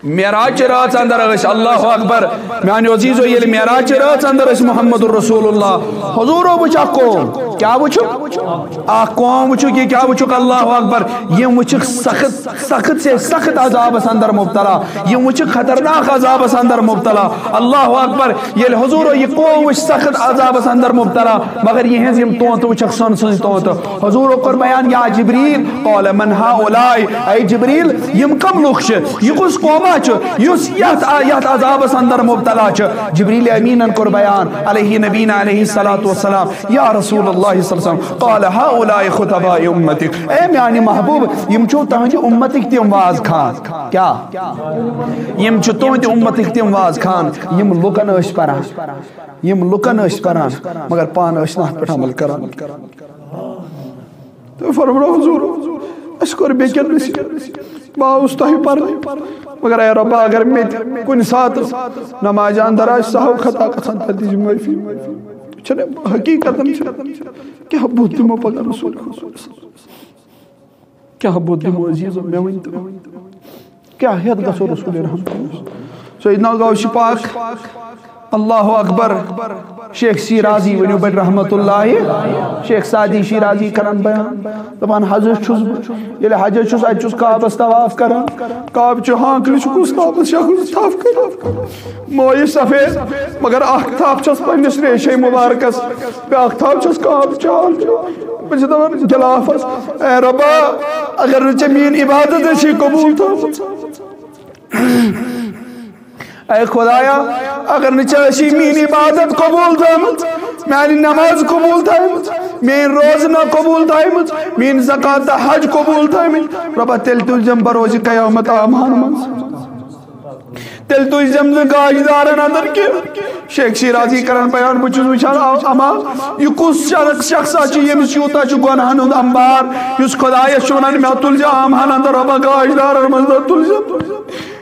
معراج چہِ رٲژ اندر ٲسۍ، اللہ اکبر، میانیو عزیزو، ییٚلہِ معراج چہِ رٲژ اندر ٲسۍ محمد رسول اللہ، حضورو وٕچھ اکھ قوم، کیا وٕچھُکھ؟ اکھ قوم وٕچھُکھ، یہِ کیا وٕچھُکھ؟ اللہ اکبر۔ یِم وٕچھِکھ سخت، سخت سے سخت عذابس اندر مبتلا، یِم وٕچھِکھ خطرناک عذابس اندر مبتلا۔ اللہ اکبر۔ ییٚلہِ حضورو یہِ قوم وٕچھ سخت عذابس اندر مبتلا، مگر یِہنٛز یِم تونتہٕ وٕچھکھ، سۄنہٕ سٕنٛز تونتہٕ۔ حضورو کوٚر بیان، یا جبریل، قال من هؤلاء؟ اے جبریل، یِم کم لُکھ چھِ؟ یہِ کُس قوما چھُ یُس یتھ، یتھ عذابس اندر مبتلا چھُ؟ جبریل امینن کوٚر بیان، علیہ نبینا علیہ الصلوۃ والسلام، یا رسول اللہ صلی اللہ علیہ وسلم، قال هؤلاء خطباء امتک، اے میانہِ محبوب، یِم چھِو تہنٛدِ امتٕکۍ تِم واز خان۔ کیا؟ یِم چھِ تُہنٛدِ امتٕکۍ تِم واز خان، یِم لُکن ٲسۍ پران، یِم لُکن ٲسۍ پران، مگر پانہٕ ٲسۍ نہٕ اتھ پٮ۪ٹھ عمل کران۔ تہٕ فرموو حضور، اسہِ کوٚر بیٚکٮ۪ن نصیحت، بہٕ آوُس تۄہہِ پرنہِ، مگر اے رۄبا، اگر مےٚ تہِ کُنہِ ساتہٕ نمازِ اندر آسہِ سہو خطا گژھان، تتھ دِژ معٲفی۔ چھنہٕ حقیقتن چھِ، کیٛاہ بُتھ دِمو پگاہ رسول خدا؟ کیٛاہ بُتھ دِمو عزیزو؟ مےٚ ؤنۍ تو، کیٛاہ ہٮ۪تھ گژھو رسول رحمت؟ سیدنا غوث پاک، اللہ اکبر۔ شیخ شیرازی، ؤنِو بڑِ رحمت اللہ، شیخ سعدی شیرازی کران بیان، دپان، حجس چھُس بہٕ، ییٚلہِ حجس چھُس، اتہِ چھُس کعبس طواف کران، کعبہٕ چہِ ہانکلہِ چھُ کُس کعبس شخص تھپھ کران، مویہِ سفید، مگر اکھ تھپھ چھس پننِس ریشے مبارکس، بیاکھ تھپھ چھس کعبہٕ چہِ ہانکلہِ۔ بہٕ چھُس دپان غلافس، اے رۄبا، اگر نہٕ ژےٚ میٲنۍ عبادت ٲسی قبول تھٲومٕژ، اے خدایا، اگر نہٕ ژےٚ ٲسی میٲنۍ عبادت قبول تھٲومٕژ، میانہِ نماز قبول تھٲومٕژ، میٲنۍ روزٕ نہ قبول تھٲومٕژ، میٲنۍ زکات تہٕ حج قبول تھٲومٕتۍ، رۄبا، تیٚلہِ تُلزٮ۪م بروزِ قیامت آمہان منٛز۔ تیٚلہِ تُلزٮ۪م نہٕ گاش دارن اندر کینٛہہ۔ شیخ شیرازی کران بیان، بہٕ چھُس وٕچھان، آ، اما، یہِ کُس شخص، شخصا چھُ، ییٚمِس یوٗتاہ چھُ گۄناہن ہُنٛد انبار، یُس خدایس چھُ ونان، مےٚ تُلزِ آمہان اندر، رۄبا، گاش دارن منٛز نہ تُلزٮ۪م۔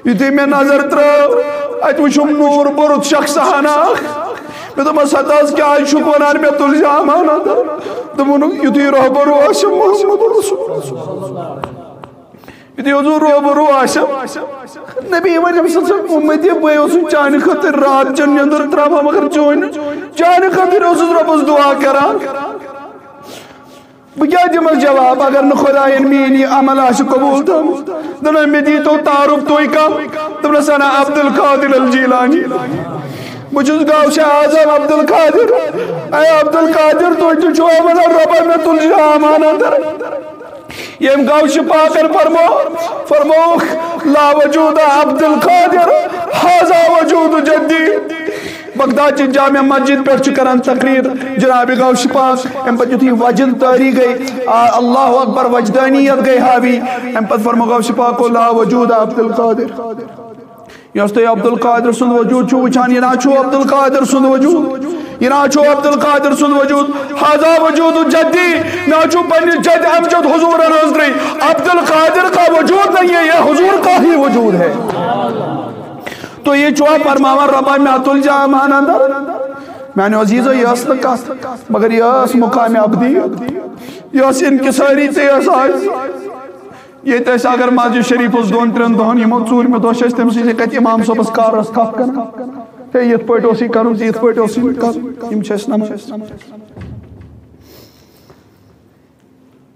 یُتھُے مےٚ نظر ترٲو، اتہِ وٕچھُم نوٗر بوٚرُت شخص ہنا اکھ۔ مےٚ دوٚپمس، ہتہٕ حظ کیٛازِ چھُکھ ونان مےٚ تُلزِ آمہان اندر؟ دوٚپُن، یُتھُے رۄہبر اوس محمد رسول۔ یُتھُے حضور روبرو آسٮ۪م، نبی ونٮ۪م، سا امتی بہٕ اوسُس چانہِ خٲطرٕ رات چٮ۪ن نیٚنٛدٕر ترٛاوان، مگر چٲنۍ، چانہِ خٲطرٕ اوسُس رۄبس دُعا کران۔ بہٕ کیٛاہ دِمس جواب اگر نہٕ خۄداین میٛٲنۍ یہِ عمل آسہِ قبوٗل تھٲومٕژ؟ دوٚپنس، مےٚ دیٖتو تعارُف تُہۍ کم؟ دوٚپنس، انا عبدالقادر الجیلانی۔ بہٕ چھُس غوث اعظم عبدالقادر۔ اے عبدالقادر، تُہۍ تہِ چھِوا ونان، رۄبا مےٚ تُل زِ آمان اندر؟ ییٚمۍ غوث پاکن فرمو، فرمووُکھ، لا وجود عبدالقادر، هذا وجود جدی۔ بغداد چہِ جامع مسجد پٮ۪ٹھ چھُ کران تقریر جناب غوث پاک۔ امہِ پتہٕ یُتھُے وجد طٲری گٔے، آ، اللہ اکبر، وجدانیت گٔے حاوی۔ امہِ پتہٕ فرمو غوث پاکو، لا وجود عبدالقادر۔ یۄس تُہۍ عبدالقادر سُنٛد وجود چھُو وٕچھان، یہِ نہ چھُو عبدالقادر سُنٛد وجود، یہِ نہ چھُو عبدالقادر سُنٛد وجود۔ هذا وجود جدی، مےٚ چھُ پننِس جد امجد حضورن ہٕنٛز ترٛے۔ عبدالقادر کا وجود نہیں ہے، یہ حضور کا ہی وجود ہے۔ تو یہ چھُوا فرماوان، رۄبا مےٚ تُل زِ آمان اندر؟ میانیو عزیزو، یہِ ٲس نہٕ کتھ، مگر یہِ ٲس مقام عبدی، یہِ ٲس انکساری تہٕ یہِ ٲس عاجزی۔ ییٚتہِ ٲسۍ اگر مسجد شریفس دۄن ترٛٮ۪ن دۄہن یِمو، ژوٗرمہِ دۄہ چھِ أسۍ تٔمۍ سٕنٛزِ کتھِ امام صٲبس کارس تھپھ کران۔ ہے، یِتھ پٲٹھۍ اوس یہِ کرُن تہٕ یِتھ پٲٹھۍ اوس یہِ کرُن۔ یِم چھِ اَسہِ نماز۔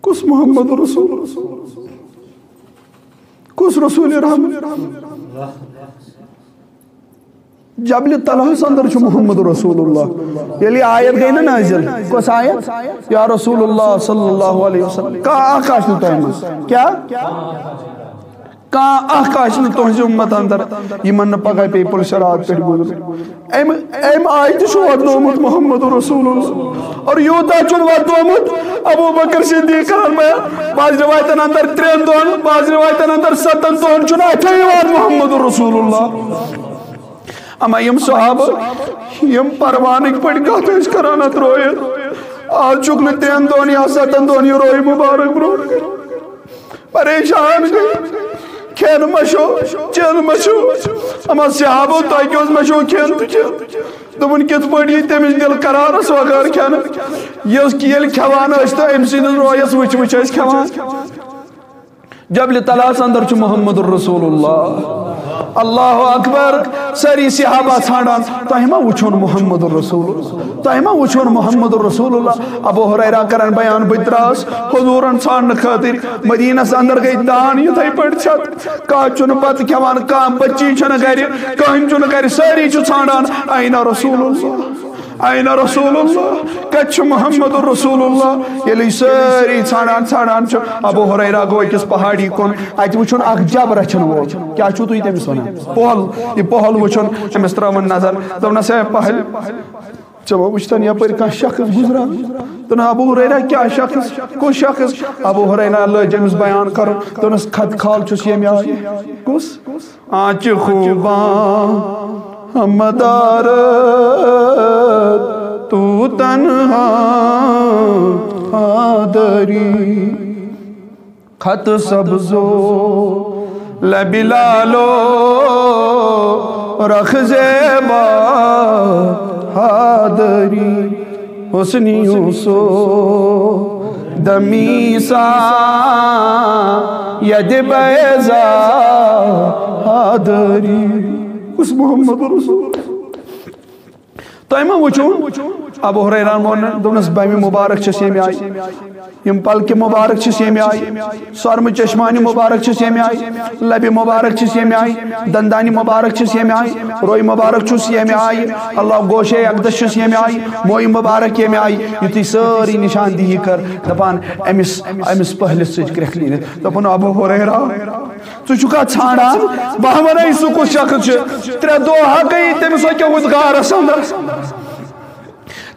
کُس محمد رسول؟ کُس رسول رحمت؟ جبل طلحس اندر چھُ محمد رسول اللہ۔ ییٚلہِ یہِ آیت گٔے نہ نازل، کۄس آیت؟ یا رسول اللہ صلی اللہ علیہ وسلم۔ کانٛہہ اکھ آسہِ نہٕ تۄہہِ منٛز۔ کیٛاہ؟ کانٛہہ اکھ آسہِ نہٕ تُہنٛزِ اُمت اندر، یِمن نہٕ پگاہ پیٚیہِ پُل صراط پٮ۪ٹھ گُزرُن۔ امہِ، امہِ آیتہِ چھُ وۄتنومُت محمد رسول اللہ۔ اور یوٗتاہ چھُن وۄتنومُت، ابو بکر صدیق کران بیان، بعض روایتن اندر ترٛٮ۪ن دۄہن، بعض روایتن اندر ستن دۄہن چھُنہٕ اتھے یِوان محمد رسول اللہ۔ اما یِم صحابہٕ، یِم پروانٕکۍ پٲٹھۍ کتھ ٲسۍ کران اتھ رویس، آز چھُکھ نہٕ ترٛٮ۪ن دۄہن یا ستن دۄہن یہِ روے مبارک برونٛٹھ۔ پریشان گٔے، کھٮ۪ن مشو، چٮ۪ن مشو۔ اما صحابو، تۄہہِ کیٛاہ اوس مشو کھٮ۪ن تہٕ چٮ۪ن؟ دوٚپُن، کِتھ پٲٹھۍ یی تٔمِس دِل قرارس وغٲر کھٮ۪نہٕ؟ یہِ اوس، ییٚلہِ کھٮ۪وان ٲسۍ تہٕ أمۍ سٕنٛدِس رویس وٕچھ وٕچھ ٲسۍ کھٮ۪وان۔ جبل طلحس اندر چھُ محمد رسول اللہ۔ اللہ اکبر۔ سٲری صحابہ ژھانڈان، تۄہہِ ما وٕچھُن محمد رسول اللہ؟ تۄہہِ ما وٕچھُن محمد رسول اللہ؟ ابو ہریرہ کران بیان، بہٕ تہِ درٛاس حضوٗرن ژھانڈنہٕ خٲطرٕ۔ مدینس اندر گٔے تان یِتھے پٲٹھۍ چھت۔ کانٛہہ چھُنہٕ بتہٕ کھٮ۪وان، کانٛہہ بچی چھَنہٕ گرِ، کٕہٕنۍ چھُنہٕ گرِ، سٲری چھِ ژھانڈان، اَینَ رسول اللہ؟ اَینَ رسول اللہ؟ کَتہِ چھُ محمد رسول اللہ؟ ییٚلہِ یہِ سٲری ژھانڈان ژھانڈان چھِ، ابو ہریرہ گوٚو أکِس پہاڑی کُن، اَتہِ وٕچھُن اکھ جب رچھن وول۔ کیٛاہ چھُو تُہۍ تٔمِس وَنان؟ پۄہل، یہِ پۄہل وٕچھُن، أمِس ترٲوٕن نظر، دوٚپنَس، "ہے پہل، ژےٚ ما وٕچھتَن یَپٲرۍ کانٛہہ شخص گُزران؟" دوٚپُن، "ابو ہریرہ، کیٛاہ شخص؟ کُس شخص؟" ابو ہریرہ لٲج أمِس بیان کَرُن، دوٚپنَس، "خط خال چھُس ییٚمہِ آیہِ۔" کُس؟ آنچہ خوباں ہمدار تو تنہا آدری، خط سبزو لبلالو رخ زیبا آدری، حسنیوں سو دمی سا ید بیضا آدری۔ کُس محمد رسول؟ تۄہہِ ما وٕچھُو؟ ابو ہریرہ ووٚن، دوٚپنَس، "بَمہِ مُبارک چھَس ییٚمہِ آیہِ، یِم پلکہِ مُبارک چھِس ییٚمہِ آیہِ، سۄرمہٕ چشمانہِ مُبارک چھِس ییٚمہِ آیہِ، لبہِ مُبارک چھِس ییٚمہِ آیہِ، دندانہِ مُبارک چھِس ییٚمہِ آیہِ، روے مُبارک چھُس ییٚمہِ آیہِ، اللہ گوشے اقدس چھُس ییٚمہِ آیہِ، مویہِ مُبارک ییٚمہِ آیہِ۔" یُتھُے سٲرٕے نِشاندِہی کٔر، دَپان، "أمِس، أمِس پٔہلِس سۭتۍ کرٛٮ۪کھ نیٖرِتھ۔" دوٚپُن، "ابو ہریرہ، ژٕ چھُکھا ژھانڈان؟ بہٕ ہا وَنے سُہ کُس شخص چھُ۔ ترٛےٚ دۄہ ہا گٔیی تٔمِس أکیٛاہ ہُتھ غارَس اندر۔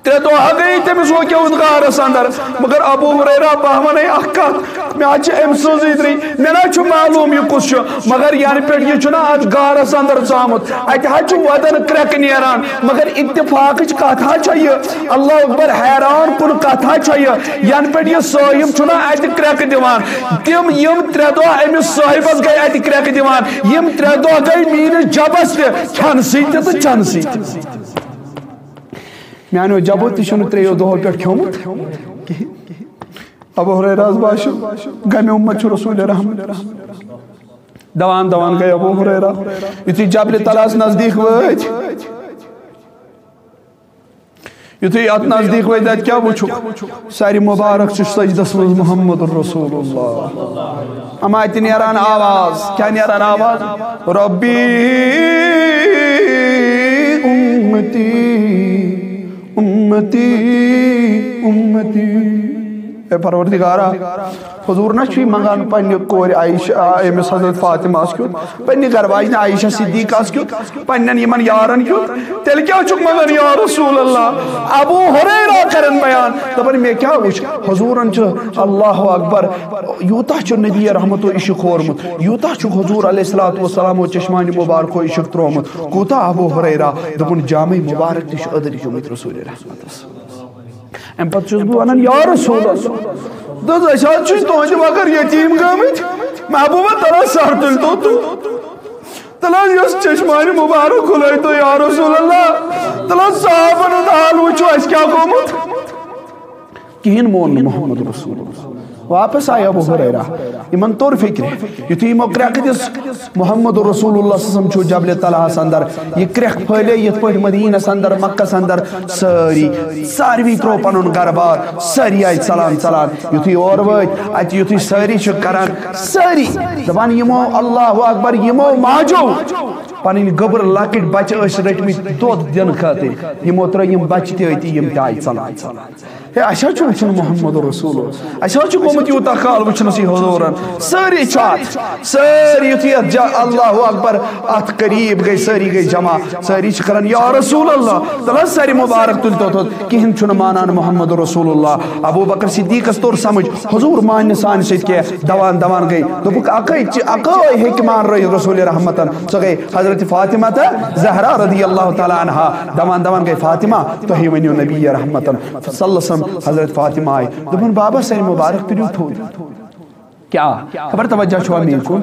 ترٛےٚ دۄہ ہا گٔیی تٔمِس أکیٛاہ ہُتھ غارَس اندر۔ مگر ابو ہریرہ، بہٕ ہا وَنے اکھ کَتھ، مےٚ حظ چھِ أمۍ سٕنٛزٕے درٕے، مےٚ نہ حظ چھُ معلوٗم یہِ کُس چھُ۔ مگر یَنہٕ پٮ۪ٹھ یہِ چھُنہ اَتھ غارَس اندر ژامُت، اَتہِ حظ چھُ وَدَن کرٛٮ۪کہٕ نیران۔ مگر اتفاقٕچ کَتھ حظ چھےٚ یہِ، اللہ اکبر، حیران کُن کَتھ حظ چھےٚ یہِ، یَنہٕ پٮ۪ٹھ یہِ صٲحِب چھُنہ اَتہِ کرٛٮ۪کہٕ دِوان، تِم یِم ترٛےٚ دۄہ أمِس صٲحِبَس گٔے اَتہِ کرٛٮ۪کہٕ دِوان، یِم ترٛےٚ دۄہ گٔے میٛٲنِس جَبَس تہِ کھٮ۪نہٕ سۭتۍ تہِ تہٕ چٮ۪نہٕ سۭتۍ تہِ۔" میٛانیو جَبو تہِ چھُنہٕ ترٛیٚیو دۄہو پٮ۪ٹھ کھیوٚمُت کِہیٖنۍ۔ ابو ہریرہ حظ باسیو، غمِ اُمت چھُ رسول رحمت۔ دوان دوان گٔے ابو ہریرہ۔ یُتھُے جبلِ طلحس نزدیٖک وٲتۍ، یُتھُے اَتھ نزدیٖک وٲتۍ، اَتہِ کیٛاہ وٕچھُکھ؟ سارِ مُبارک چھُ سجدس منٛز محمد رسول اللہ۔ اما اَتہِ نیران آواز، کیٛاہ نیران آواز؟ "ربی امتی، امتی، امتی۔" اے پروردگارا، حضور نہ چھُے منگان پننہِ کورِ عائشہ، آ، أمِس حضرت فاطمہ ہس کیُتھ، پننہِ گرٕ واجنہِ عائشہ صدیقہ ہس کیُتھ، پننٮ۪ن یِمن یارن کیُتھ، تیٚلہِ کیٛاہ چھُکھ منگان یا رسول اللہ؟ ابو ہریرہ کرن بیان، دپان، مےٚ کیٛاہ وُچھ؟ حضورن چھُ، اللہ اکبر، یوٗتاہ چھُ نبی رحمتو عشق ہورمُت، یوٗتاہ چھُ حضور علیہ الصلوۃ والسلامو چشمانِ مبارکو عشق ترٛوومُت، کوٗتاہ؟ ابو ہریرہ، دوٚپُن، جامے مبارک تہِ چھُ أدرِ گوٚمُت رسول رحمتس۔ امہِ پتہٕ چھُس بہٕ ونان، یا رسول اللہ، دوٚپُس، أسۍ حظ چھِ تُہنٛدِ بغٲر یتیٖم گٔمٕتۍ۔ محبوبہ، تَلہٕ حظ سر تُلۍ تو تُہۍ۔ تَلہٕ حظ یۄس چشمانِ مبارک کھُلٲے تو یا رسول اللہ۔ تَلہٕ حظ صحابن ہُنٛد حال وٕچھو، اَسہِ کیٛاہ گوٚمُت۔ کِہیٖنۍ مون نہٕ محمد رسول اللہ۔ واپس آے ابو ہریرہ۔ یِمن توٚر فکرِ۔ یُتھُے یِمو کرٛٮ۪کھ دِژ، محمد رسول اللہ صلی اللہ علیہ وسلم چھُ جبلِ طلحس اندر۔ یہِ کرٛٮ۪کھ پھٲلے یِتھ پٲٹھۍ مدیٖنس اندر، مکس اندر، سٲری، ساروی ترٛوو پنُن گرٕ بار، سٲری آیہِ ژلان ژلان۔ یُتھُے اور وٲتۍ، اتہِ یُتھُے سٲری چھِ کران، سٲری دپان، یِمو، اللہ اکبر، یِمو ماجو پنٕنۍ گٔبرٕ لۄکٕٹۍ بچہِ ٲسۍ رٔٹمٕتۍ دۄد دِنہٕ خٲطرٕ، یِمو ترٛٲے یِم بچہِ تہِ أتی، یِم تہِ آیہِ ژلان ژلان۔ ہے، اَسہِ حظ چھُ وٕچھُن محمد رسول۔ اَسہِ حظ چھُ گوٚمُت یوٗتاہ کال وٕچھنَسٕے حضوٗرن۔ سٲری چھِ اَتھ، سٲری یُتھُے اَتھ جا-، اللہ اکبر، اَتھ قریٖب گٔے، سٲری گٔے جمع۔ سٲری چھِ کران، یا رسول اللہ، تَلہٕ حظ سَرِ مُبارک تُلۍ تو تھوٚد۔ کِہیٖنۍ چھُنہٕ مانان محمد رسول اللہ۔ ابو بکر صدیقس توٚر سمجھ، حضوٗر مانہِ نہٕ سانہِ سۭتۍ کینٛہہ۔ دوان دوان گٔے۔ دوٚپُکھ، اَکٲے چہِ-، اَکٲے حکمہ رٔے رسول رحمتن۔ سۄ گٔے حضرت فاطمہ تہٕ زہرا رضی اللہ تعالیٰ عنہا۔ دوان دوان گٔے فاطمہ، تُہی ؤنِو نبی رحمتن صلی اللہ علیہ وسلم۔ حضرت فاطمہ آیہِ، دوٚپُن، بابا، سَرِ مُبارک تُلِو تھوٚد۔ کیٛاہ خبر توجہ چھُوا مےٚ کُن؟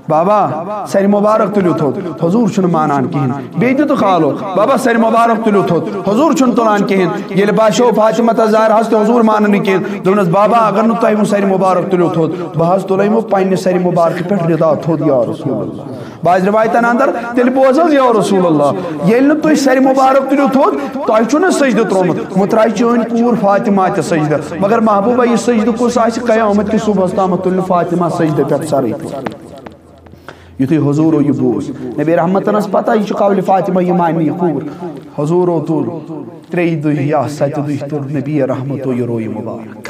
بابا، سَرِ مُبارک تُلِو تھوٚد، حضوٗر چھُنہٕ مانان کِہیٖنۍ۔ بیٚیہِ دِتُکھ حالو، بابا، سَرِ مُبارک تُلِو تھوٚد، حضوٗر چھُنہٕ تُلان کِہیٖنۍ۔ ییٚلہِ باسیو فاطمہ تہٕ زہراہَس تہِ حضوٗر مانان نہٕ کِہیٖنۍ، دوٚپنَس، بابا، اگر نہٕ تۄہہِ وۄنۍ سَرِ مُبارک تُلِو تھوٚد، بہٕ حظ تُلَے وۄنۍ پنٛنہِ سَرِ مُبارکہِ پٮ۪ٹھ رِدا تھوٚد، یا رسول اللہ۔ بعض رِوایتَن اندر، تیٚلہِ بوز حظ، یا رسول اللہ، ییٚلہِ نہٕ تُہۍ سَرِ مُبارک تُلِو تھوٚد، تۄہہِ چھُو نہٕ سجدٕ ترٛوومُت، مُتراے چٲنۍ کوٗر فاطمہ تہِ سجدٕ۔ مگر محبوبہ، یہِ سجدٕ کُس آسہِ؟ قیامت کِس صُبحَس تامَتھ تُلہِ نہٕ فاطمہ سجدٕ پٮ۪ٹھ سَرٕے تھوٚد۔ یُتھُے حضوٗرو یہِ بوٗز، نبی رحمتن ٲس پتہ، یہِ چھُ قولِ فاطمہ، یہِ مانہِ یہِ کوٗر۔ حضوٗرو تُل ترٛیٚیہِ دُہۍ یا سَتہِ دُہۍ تُل نبی رحمتو یہِ رویہِ مُبارک۔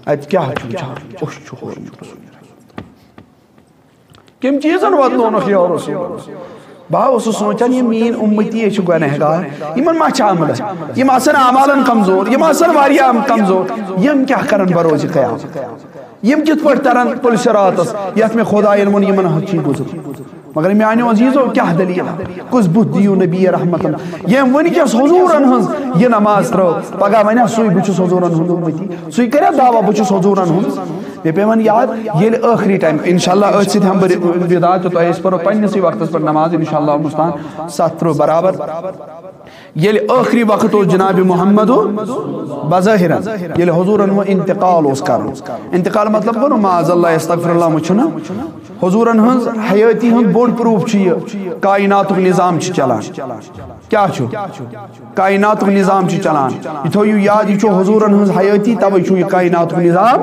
اَتہِ کیٛاہ چھُ وٕچھان؟ اوٚش چھُ ہورمُت۔ کٔمۍ چیٖزن وۄتلونکھ یا رسول اللہ؟ بہٕ اوسُس سونٛچان، یِم میٛٲنۍ اُمتی چھِ گۄنہگار، یِمن ما چھِ عملس؟ یِم آسن اعمالن کمزور، یِم آسن واریاہ کمزور، یِم کیٛاہ کرن بروزِ قیامت؟ یِم کِتھ پٲٹھۍ ترن پُلہِ صِراطس، یتھ مےٚ خۄداین ووٚن، یِمن حظ چھُے گُزرُن؟ مگر میانیو عزیزو، کیٛاہ دٔلیٖل؟ کُس بُتھ دِیِو نبی رحمتن؟ ییٚمۍ وٕنکیٚس حضوٗرن ہٕنٛز یہِ نماز ترٲو، پگاہ ونیٛا سُے، بہٕ چھُس حضوٗرن ہُنٛد اُمتی؟ سُے کریا دعویٰ، بہٕ چھُس حضوٗرن ہُنٛد؟ مےٚ پیوان یاد، ییٚلہِ ٲخری ٹایم، انشاءاللہ، أتھۍ سۭتۍ ہٮ۪مہٕ بہٕ وِدا تہٕ تۄہہِ أسۍ پرو پننِسٕے وقتس پٮ۪ٹھ نماز، انشاءاللہ مستعان، ستھ ترٕٛہ برابر۔ ییٚلہِ ٲخری وقت اوس جناب محمد بظٲہِرن، ییٚلہِ حضوٗرن وۄنۍ انتقال اوس کرُن، انتقال مطلب گوٚو نہٕ معاذ اللہ استغفر اللہ وٕچھُن، حضوٗرن ہٕنٛز حیٲتی ہُنٛد بوٚڑ پروٗف چھُ یہِ، کائناتُک نظام چھُ چلان۔ کیٛاہ چھُ؟ کائناتُک نظام چھُ چلان۔ یہِ تھٲیِو یاد، یہِ چھُ حضوٗرن ہٕنٛز حیٲتی، توے چھُ یہِ کائناتُک نظام۔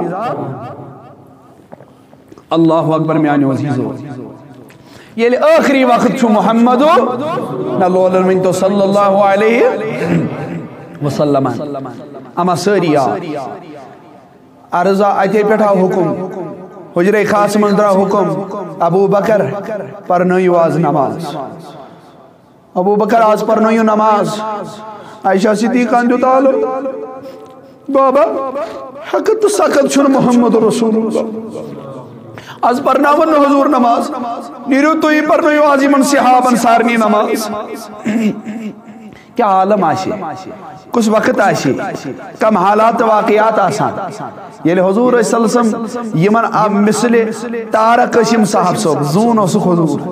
اللہ اکبر میانیو عزیزو۔ ییٚلہِ ٲخری وقت چھُ محمد، نہ لولن ؤنۍ تو صلی اللہ علیہ وسلم۔ اما سٲری آ عرض آ، اتے پٮ۪ٹھ آو حُکُم، حجرے خاص منٛز درٛاو حُکُم، ابو بکر، پرنٲیِو آز نماز۔ ابو بکر، آز پرنٲیِو نماز۔ عائشہ صدیقہ ہن دیُت آلو، بابا، ہکت تہٕ سکت چھُنہٕ محمد رسول اللہ۔ آز پرناوَن نہٕ حضوٗر نماز، نیٖرِو تُہۍ پرنٲیِو آز یِمن صحابن سارنٕے نماز۔ کیٛاہ عالم آسہِ، کُس وقت آسہِ، کم حالات تہٕ واقعات آسان۔ ییٚلہِ حضوٗر ٲسۍ صلی اللہ علیہ وسلم یِمن آ-، مثلِ تارک ٲسۍ یِم صحابہٕ صٲب، زوٗن اوسُکھ حضوٗر۔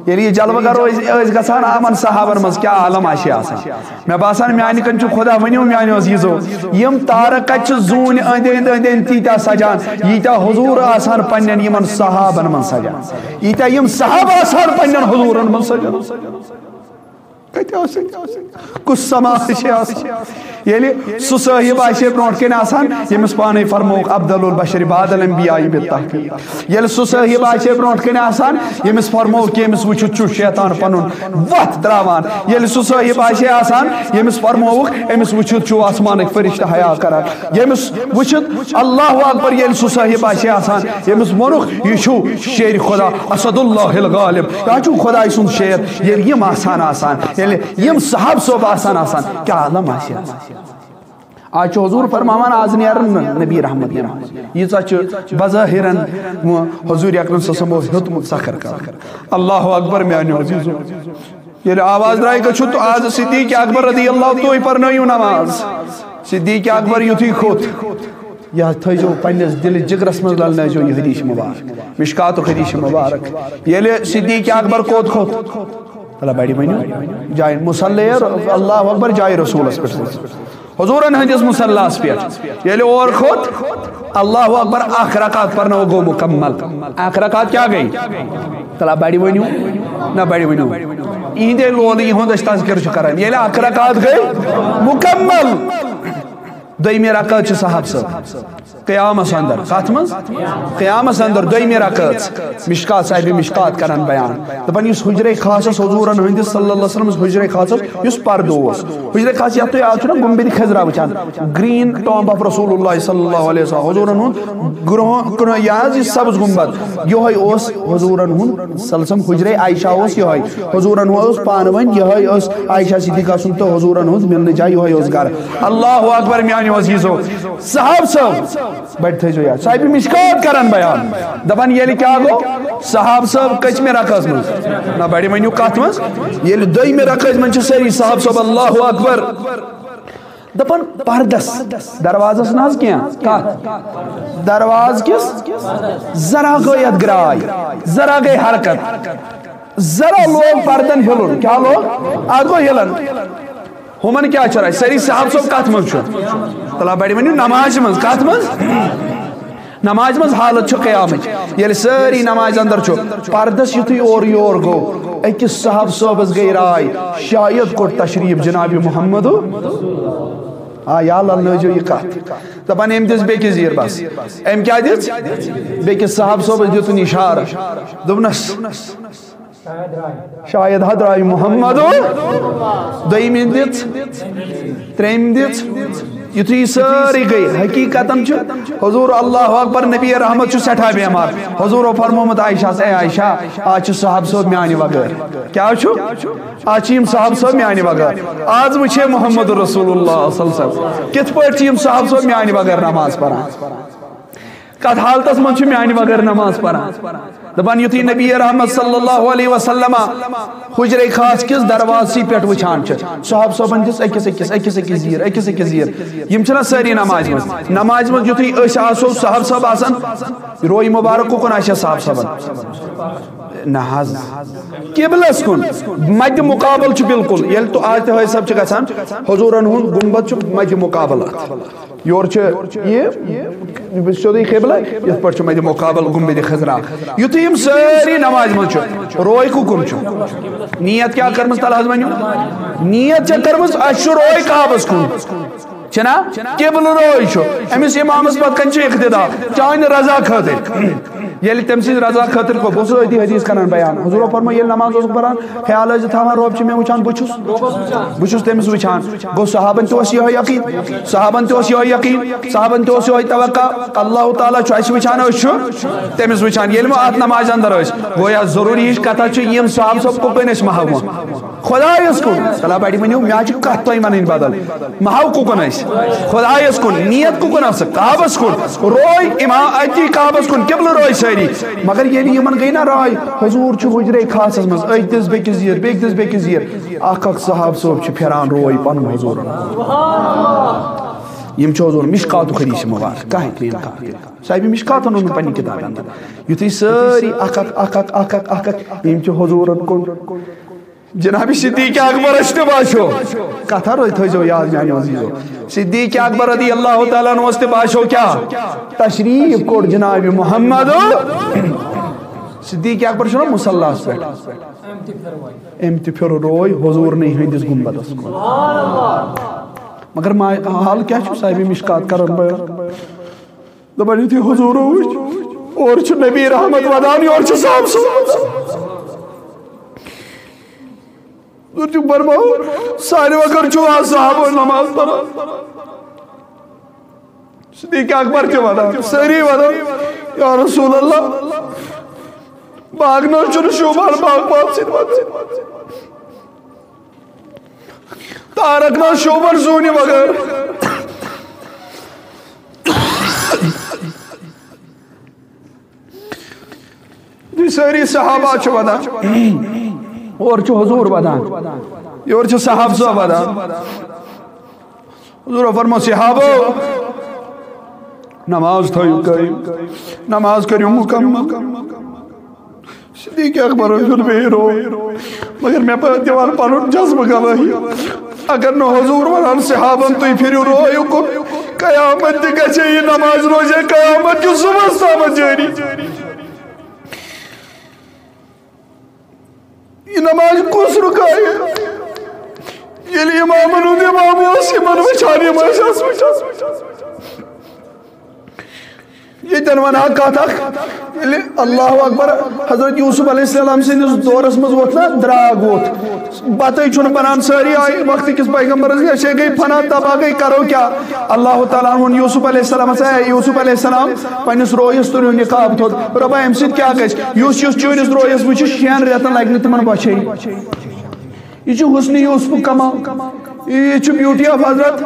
ییٚلہِ یہِ جلوٕ گر ٲسۍ، ٲسۍ گژھان، یِمن صحابن منٛز کیٛاہ عالم آسہِ آسان۔ مےٚ باسان، میانہِ کِنۍ چھُ خۄدا، ؤنِو میانیو عزیٖزو، یِم تارک کتہِ چھِ زوٗنہِ أنٛدۍ أنٛدۍ أنٛدۍ أنٛدۍ تیٖتیٛاہ سجان، ییٖتیٛاہ حضوٗر آسان پننٮ۪ن یِمن صحابن منٛز سجان، ییٖتیٛاہ یِم صحابہٕ آسان پننٮ۪ن حضوٗرن منٛز سجان۔ کتہِ آسن؟ کُس سما چھِ آسان؟ ییٚلہِ سُہ صٲحب آسہِ ہے برونٛٹھ کَنہِ آسان، ییٚمِس پانے فرمووُکھ افضل البشر بعد الانبیاء بالتحقیق۔ ییٚلہِ سُہ صٲحب آسہِ ہے برونٛٹھ کَنہِ آسان، ییٚمِس فرمووُکھ کہِ أمِس وٕچھِتھ چھُ شیطان پنُن وَتھ ترٛاوان۔ ییٚلہِ سُہ صٲحب آسہِ ہے آسان، ییٚمِس فرمووُکھ أمِس وٕچھِتھ چھُ آسمانٕکۍ فرشتہٕ حیا کران۔ ییٚمِس وٕچھِتھ اللہ اکبر، ییٚلہِ سُہ صٲحب آسہِ ہے آسان، ییٚمِس ووٚنُکھ، یہِ چھُ شیرِ خدا اسد اللہ الغالب، یا چھُ خداے سُنٛد شیر۔ ییٚلہِ یِم آسان آسان، ییٚلہِ یِم صحاب صٲب آسان آسان، کیٛاہ عالم آسہِ ہا؟ آز چھُ حضوٗر فرماوان، آز نیرن نہٕ نبی رحمت یِم۔ ییٖژاہ چھِ بظٲہِرن حضوٗر اکرم صلی اللہ علیہ وسلم اوس ہیوٚتمُت سخر کرُن۔ اللہ اکبر میانیو عزیزو۔ ییٚلہِ آواز درٛاے، گٔژھِو تہٕ آز صدیق اکبر رضی اللہ، تُہۍ پرنٲیِو نماز۔ صدیق اکبر یُتھُے کھوٚت، یہِ تھٲیزیو پننِس دِلہِ جگرس منٛز، للنٲیزیو یہِ حدیث مبارک، مشکاتُک حدیث مبارک۔ ییٚلہِ صدیق اکبر کوٚت کھوٚت؟ تلا بڑِ ؤنِو۔ جاین مصلی، اللہ اکبر، جاے رسولس پٮ۪ٹھ ؤتھِو۔ حضوٗرن ہٕنٛدِس مصلاہس پٮ۪ٹھ ییٚلہِ اور کھوٚت، اللہ اکبر، اکھ رکعت پرنو گوٚو مکمل۔ اکھ رکعت کیٛاہ گٔے؟ تلا بڑِ ؤنِو، نہ بڑِ ؤنِو۔ یِہِنٛدے لولہٕ یِہُنٛد أسۍ تذکرٕ چھِ کران۔ ییٚلہِ اکھ رکعت گٔے مکمل، دوٚیمہِ رکعت چھِ صحاب صٲب قیامس اندر۔ کتھ منٛز؟ قیامس اندر دوٚیمہِ رکعت۔ مشکات، صاحبِ مشکات کران بیان، دپان، یُس حجرے خاصس حضوٗرن ہٕنٛدِس صلی اللہ علیہ وسلم حجرے خاصس یُس پردٕ اوس، حجرے خاص یتھ تُہۍ آز چھُو نا گنبدِ خضرا وٕچھان، green tomb of رسول اللہ صلی اللہ علیہ وسلم، حضوٗرن ہُنٛد گرٛہُن، کرٛہُن، یہِ حظ یہِ سبز گنبد، یِہوٚے اوس حضوٗرن ہُنٛد صلی اللہ علیہ وسلم حجرے عائشہ اوس یِہوٚے، حضوٗرن ہُنٛد اوس پانہٕ ؤنۍ یِہوٚے اوس عائشہ صدیقہ سُنٛد تہٕ حضوٗرن ہُنٛد مِلنہٕ جاے یِہوٚے اوس گرٕ۔ اللہ اکبر میانیو عزیزو، صحاب صٲب، بڑِ تھٲیزیو یاد۔ صاحبِ مشکات کران بیان۔ دپان ییٚلہِ کیٛاہ گوٚو؟ صحاب صٲب کٔژمہِ رکعژ منٛز؟ نہ بڑِ ؤنِو کتھ منٛز؟ ییٚلہِ دوٚیمہِ رکعژ منٛز چھِ سٲری صحاب صٲب اللہ اکبر۔ دپان پردس، دروازس نہ حظ کینٛہہ، کتھ؟ دروازٕ کِس ذرا گٔے اتھ گراے، ذرا گٔے حرکت، ذرا لوگ پردن ہلُن۔ کیٛاہ لوگ؟ اتھ گوٚو ہلن۔ ہُمن کیٛاہ چھُ راے؟ سٲری صاحب صٲب کتھ منٛز چھُ؟ تلا بڑِ ؤنِو نمازِ منٛز۔ کتھ منٛز؟ نمازِ منٛز حالت چھِ قیامٕچ۔ ییٚلہِ سٲری نمازِ اندر چھُ، پردس یُتھُے اورٕ یور گوٚو، أکِس صاحب صٲبس گٔے راے، شاید کوٚر تشریف جناب محمد۔ آ، یا للنٲوزیو یہِ کتھ۔ دپان أمۍ دِژ بیٚکِس زیٖر بس۔ أمۍ کیٛاہ دِژ؟ بیٚکِس صاحب صٲبس دیُتُن اشارٕ۔ دوٚپنس، شاید حضرت محمد۔ دوٚیمہِ دِژ، ترٛیٚیِم دِژ۔ یُتھُے یہِ سٲرٕے گٔے، حقیقتاً چھُ حضور، اللہ اکبر، نبی رحمت چھُ سٮ۪ٹھاہ بیمار۔ حضورو فرمومُت عائشہ، اے عائشہ، آز چھُ صاحب صٲب میانہِ وغٲر۔ کیٛاہ چھُ؟ آز چھِ یِم صاحب صٲب میانہِ وغٲر۔ آز وٕچھے محمد رسول اللہ صلی اللہ علیہ وسلم کِتھ پٲٹھۍ چھِ یِم صاحب صٲب میانہِ وغٲر نماز پران۔ کتھ حالتس منٛز چھِ میانہِ بغٲر نماز پران؟ دپان یُتھُے نبی رحمت صلی اللہ علیہ وسلم حجرے خاص کِس دروازسٕے پٮ۪ٹھ وٕچھان چھِ، صحاب صٲبن دِژ أکِس أکِس، أکِس أکِس زیٖر، أکِس أکِس زیٖر۔ یِم چھِنہ سٲری نمازِ منٛز؟ نمازِ منٛز یُتھُے أسۍ آسو، صحاب صٲب آسان، روے مبارک کُکُن آسہِ صحاب صٲبن؟ نہ حظ، قبلس کُن، مدِ مقابل چھُ بالکل۔ ییٚلہِ تہٕ آز تہِ حٲج صٲب چھِ گژھان، حضوٗرن ہُنٛد گُنبد چھُ مدِ مقابل اتھ۔ یورٕ چھُ یہِ، یہِ چھُ سیوٚدُے قبلہٕ، یِتھ پٲٹھۍ چھُ مےٚ دِ مقابل گُنبدِ خضرا۔ یُتھُے یِم سٲری نمازِ منٛز چھُ، روے کُکُن چھُ؟ نیت کیٛاہ کٔرمٕژ؟ تَلہٕ حظ ؤنِو۔ نیت چھےٚ کٔرمٕژ، اَسہِ چھُ روے کعبس کُن۔ چھِنہ؟ قبلہٕ روے چھُ۔ أمِس اِمامس پتہٕ کنہِ چھُ اقتدا؟ چانہِ رضا خٲطرٕ۔ ییٚلہِ تٔمۍ سٕنٛزِ رضا خٲطرٕ کوٚر، بہٕ اوسُس أتی حدیث کران بیان۔ حضوٗرو فرموو، ییٚلہِ نماز اوسُکھ پران، خیال ٲسۍ زِ تھاوان، رۄب چھُ مےٚ وٕچھان، بہٕ چھُس، بہٕ چھُس تٔمِس وٕچھان۔ گوٚو، صحابن تہِ اوس یِہوٚے یقیٖن، صحابن تہِ اوس یِہوٚے یقیٖن، صحابن تہِ اوس یِہوٚے توقع، اللہ تعالیٰ چھُ اَسہِ وٕچھان، أسۍ چھُ تٔمِس وٕچھان۔ ییٚلہِ وۄنۍ اَتھ نمازِ اندر ٲسۍ، گویا ضروٗری ہِش کتھا چھِ، یِم صحاب صٲب کُکُن ٲسۍ محو؟ خۄدایس کُن۔ تلا بڑِ ؤنِو، مےٚ حظ چھِ کتھ تۄہہِ ونٕنۍ بدل۔ محو کُکُن ٲسۍ؟ خۄدایس کُن۔ نیت کُکُن ٲسٕکھ؟ کعبس کُن۔ روے امام اتی کعبس کُن، قبلہٕ روے سٲری۔ مگر ییٚلہِ یِمن گٔے نا راے، حضوٗر چھُ حجرے خاصس منٛز، أکۍ دِژ بیٚکِس زیٖر، بیٚکۍ دِژ بیٚکِس زیٖر۔ اکھ اکھ صحاب صٲب چھِ پھِران روے پنُن حضوٗرن۔ یِم چھِ حضوٗر مشکاتُک حدیث مبارک، کانٛہہ ہیٚکہِ نہٕ اِنکار کٔرِتھ۔ صاحبِ مشکاتن اوٚن پننہِ کِتابہِ اندر۔ یُتھُے سٲری اکھ اکھ، اکھ اکھ، اکھ اکھ، اکھ اکھ، یِم چھِ حضوٗرن کُن۔ جناب صدیق اکبرس تہِ باسیو، کتھا روزِ، تھٲیزیو یاد میانیو عزیزو۔ صدیق اکبر رضی اللہ تعالیٰ عنہس تہِ باسیو کیٛاہ؟ تشریف کوٚر جناب محمد۔ صدیق اکبر چھُنہ مصلاہس پٮ۪ٹھ، أمۍ تہِ پھِر روے حضوٗرنٕے ہٕنٛدِس گُنبدس کُن۔ مگر ما-، حال کیٛاہ چھُ؟ صاحبِ مشکات کران بیان۔ دپان یُتھُے حضوٗرو وٕچھ، اورٕ چھُ نبی رحمت ودان، یورٕ چھُ صحاب صٲب ودان۔ حضوٗر چھُ فرماوان، سانہِ وغٲر چھُو آز صحابو نماز پران؟ صدیق اکبر تہِ ودان، سٲری ودان، یا رسول اللہ، باغ نہ چھُنہٕ شوٗبان، باغ پات سۭتۍ ودان۔ تارک نہ شوٗبان زوٗنہِ بغٲر۔ یہِ سٲری صحابہ چھِ ودان، اورٕ چھُ حضوٗر ودان، یورٕ چھُ صحاب صٲب ودان۔ حضوٗرو فرموو، صحابو، نماز تھٲیِو قٲیِم، نماز کٔرِو مُکمل۔ صدیق اکبر ہیوٚت بیٚیہِ رو، مگر مےٚ پٲدۍ دِوان پنُن جذبہٕ گوٲہی۔ اگر نہٕ حضوٗر ونان صحابن تُہۍ پھِرِو روے اُکُن، قیامت تہِ گژھِ ہے یہِ نماز روزِ ہے قیامت کِس صُبحس تامتھ جٲری۔ یہِ نماز کُس رُکایہِ؟ ییٚلہِ اِمامن ہُنٛد اِمام اوس، یِمن وٕچھان، یِم ٲسۍ اَس وٕچھان۔ ییٚتٮ۪ن وَنہٕ ہا کَتھ اَکھ، ییٚلہِ اللہ اکبر، حضرت یوسف علیہ السلام سٕنٛدِس دورس منٛز ووٚتھ نا دراگ ووٚتھ، بَتَے چھُنہٕ بَنان، سٲری آیہِ وقتہٕ کِس پیغمبرس نِش، أسے گٔے فنا تباہ گٔے، کرو کیٛاہ؟ اللہ تعالیٰ ہن ووٚن یوسف علیہ السلامس، اے یوسف علیہ السلام، پننِس رویس تُلِو نقاب تھوٚد، رۄبا، اَمہِ سۭتۍ کیٛاہ گژھِ؟ یُس یُس چٲنِس رویس وٕچھِ، شٮ۪ن رٮ۪تن لگہِ نہٕ تِمن بۄچھے۔ یہِ چھُ حسن یوسفُک کمال، یہِ چھُ beauty of حضرت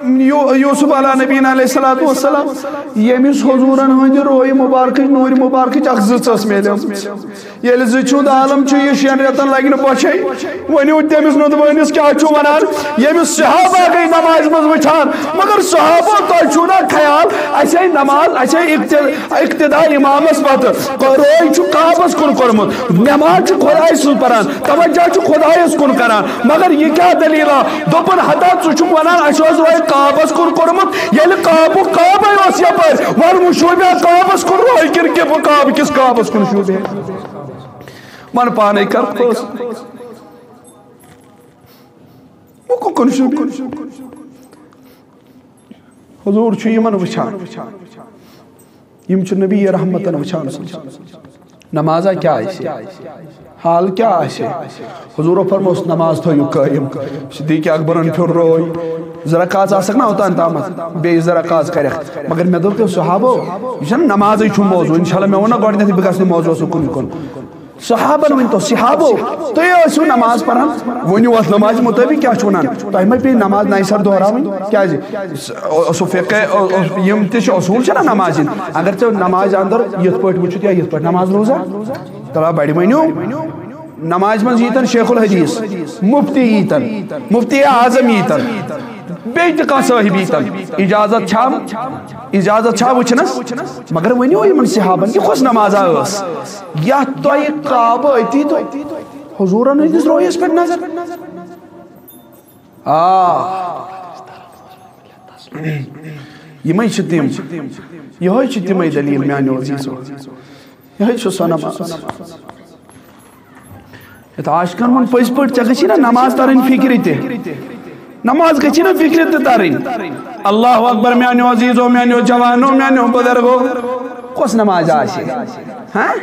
یو-، یوسف علیٰ نبینا علیہ الصلوۃ والسلام، ییٚمِس حضوٗرن ہٕنٛدِ روے مُبارکٕچ، نوٗرِ مُبارکٕچ اکھ زٕژ ٲس میلیمٕژ۔ ییٚلہِ زٕ چھُنٛد عالم چھُ، یہِ شٮ۪ن رٮ۪تن لگہِ نہٕ بۄچھے، ؤنِو تٔمِس نُدبٲنِس کیٛاہ چھُ وَنان؟ ییٚمِس صحابہ گٔے نمازِ منٛز وٕچھان، مگر صحابہ، تۄہہِ چھُو نا خیال، اَسے نماز، اَسے اقت-، اقتدا امامس پتہٕ، روے چھُ کعبس کُن کوٚرمُت، نماز چھُ خۄداے سٕنٛز پران، توجہ چھُ خۄدایس کُن کران، مگر یہِ کیٛاہ دٔلیٖلہ؟ دوٚپُن، ہتا ژٕ چھُکھ وَنان، اَسہِ اوس روے کعبس کُن کوٚرمُت، ییٚلہِ کعبُک کعبے اوس یپٲرۍ، وۄنۍ وٕچھو مےٚ کعبس کُن روے کِنہٕ کہِ بہٕ کعبہٕ کِس کعبس کُن چھُس بیٚہوان؟ وۄنۍ پانے کر فٲصلہٕ۔ وۄنۍ کُکُن چھُ؟ حضور چھُ یِمن وٕچھان۔ یِم چھِ نبی رحمتن وٕچھان۔ نمازا کیٛاہ آسہِ؟ حال کیٛاہ آسہِ؟ حضورو فرموس، نماز تھٲیِو قٲیِم۔ صدیق اکبرن پھیوٚر روے۔ زٕ رکعت آسکھ نا اوٚتام تامتھ، بیٚیہِ زٕ رکعت کرکھ۔ مگر مےٚ دوٚپ تۄہہِ صحابو، یہِ چھَنہٕ نمازٕے چھُ موضوع۔ انشاءاللہ مےٚ ووٚن نا گۄڈٕنٮ۪تھٕے بہٕ گژھٕ نہٕ موضوعس کُن کُن۔ صحابن ؤنۍ تو، صحابو، تُہۍ ٲسِو نماز پران، ؤنِو اتھ نمازِ مُطٲبِق کیٛاہ چھُ ونان؟ تۄہہِ ما پیٚیہِ نماز نَیہِ سرٕ دۄہراوٕنۍ؟ کیٛازِ؟ س-، او-، سُہ فقہ، او-، او-، یِم تہِ چھِ اصوٗل چھِنہ نمازِ ہِنٛدۍ۔ اگر ژےٚ نمازِ اندر یِتھ پٲٹھۍ وٕچھُتھ یا یِتھ پٲٹھۍ نماز روزا، تلا بڑِ ؤنِو۔ نمازِ منٛز ییٖتن شیخ الحدیث، مفتی ییٖتن، مفتی اعظم ییٖتن، بیٚیہِ تہِ کانٛہہ صٲحب ییٖتن، اجازت چھا؟ اجازت چھا وٕچھنس؟ مگر ؤنِو یِمن صحابن، یہِ کۄس نمازا ٲس؟ یتھ تۄہہِ کعبہٕ أتی تہٕ حضوٗرن ہٕنٛدِس رویس پٮ۪ٹھ نظر۔ آ، یِمے چھِ تِم، یِہوٚے چھِ تِمے دٔلیٖل میانیو عزیزو۔ یِہوٚے چھُ سۄ نماز۔ یَتھ عاشقن ووٚن پٔزۍ پٲٹھۍ، ژےٚ گژھی نا نماز ترٕنۍ فِکرِ تہِ؟ نماز گژھی نا فِکرِ تہِ ترٕنۍ؟ اللہ اکبر میانیو عزیزو، میانیو جوانو، میانیو بزرگو۔ کۄس نماز آسہِ؟ ہاں؟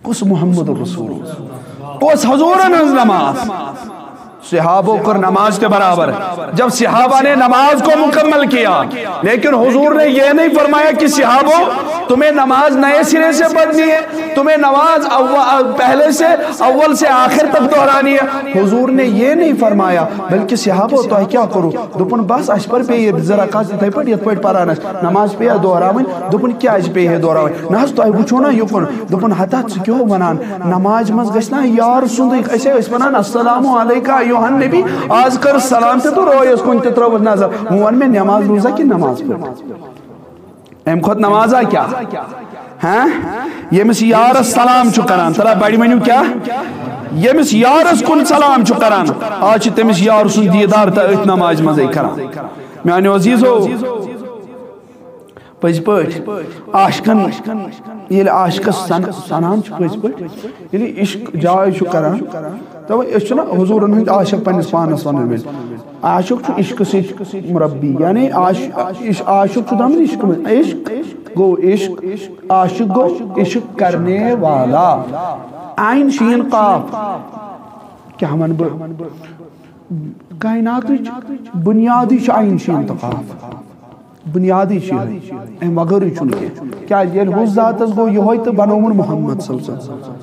کُس محمد رسول؟ کُس حضورن ہٕنٛز نماز؟ صحابوں کر نماز کے برابر۔ جب صحابہ نے نماز کو مکمل کیا، لیکن حضور نے یہ نہیں فرمایا کہ صحابوں، تمہیں نماز نئے سرے سے پڑھنی ہے، تمہیں نماز اول، پہلے سے، اول سے آخر تک دہرانی ہے۔ حضور نے یہ نہیں فرمایا، بلکہ صحابو، تۄہہِ کیٛاہ کوٚروٕ؟ دوٚپُن، بس، اَسہِ پٔر بیٚیہِ زٕ رکعت یِتھَے پٲٹھۍ، یِتھ پٲٹھۍ پَران ٲسۍ۔ نماز پیٚیہِ دۄہراوٕنۍ؟ دوٚپُن، کیٛازِ پیٚیہِ ہے دۄہراوٕنۍ؟ نہ حظ، تۄہہِ وٕچھو نا یُکُن۔ دوٚپُن، ہتا ژٕ کیٛاہ وَنان؟ نمازِ منٛز گژھِ نا یار سُنٛدٕے، أسۍ ہے ٲسۍ وَنان، السلام علیکہ ایھا النبی، آز کٔر سلام تہِ تہٕ رویَس کُن تہِ ترٲوٕس نظر۔ وۄنۍ وَن مےٚ، نماز روٗزا کِنہٕ نماز پٔر؟ اَمہِ کھۄتہٕ نمازا کیٛاہ؟ ہاں؟ ییٚمِس یارس سلام چھُ کران، ترا بڑِ ؤنِو کیٛاہ؟ ییٚمِس یارس کُن سلام چھُ کران، آز چھُ تٔمِس یار سُنٛد دیٖدار تہٕ أتھۍ نمازِ منٛزٕے کران۔ میانیو عزیزو، پٔزۍ پٲٹھۍ عاشقن، ییٚلہِ عاشقس سن-، سنان چھُ پٔزۍ پٲٹھۍ، ییٚلہِ عشق جاے چھُ کران، تَوَے أسۍ چھِنہ حضوٗرن ہٕنٛدۍ عاشق پننِس پانس ونان وٲلۍ۔ عاشق چھُ عشقہٕ سۭتۍ مربی، یعنی عاش-، عش-، عاشق چھُ دَپان عشقہٕ منٛز، عشق گوٚو عشق، عاشق گوٚو عشق کرنے والا۔ عین شین قاف، کیٛاہ وَنہٕ بہٕ؟ کائناتٕچ بُنیادٕے چھُ عین شین تہٕ قاف۔ بُنیادٕے چھُ یِہوٚے۔ اَمہِ وغٲرٕے چھُنہٕ کینٛہہ۔ کیٛازِ؟ ییٚلہِ ہُہ ذاتَس گوٚو یِہوٚے تہٕ بنووُن محمد صلی اللہ علیہ وسلم۔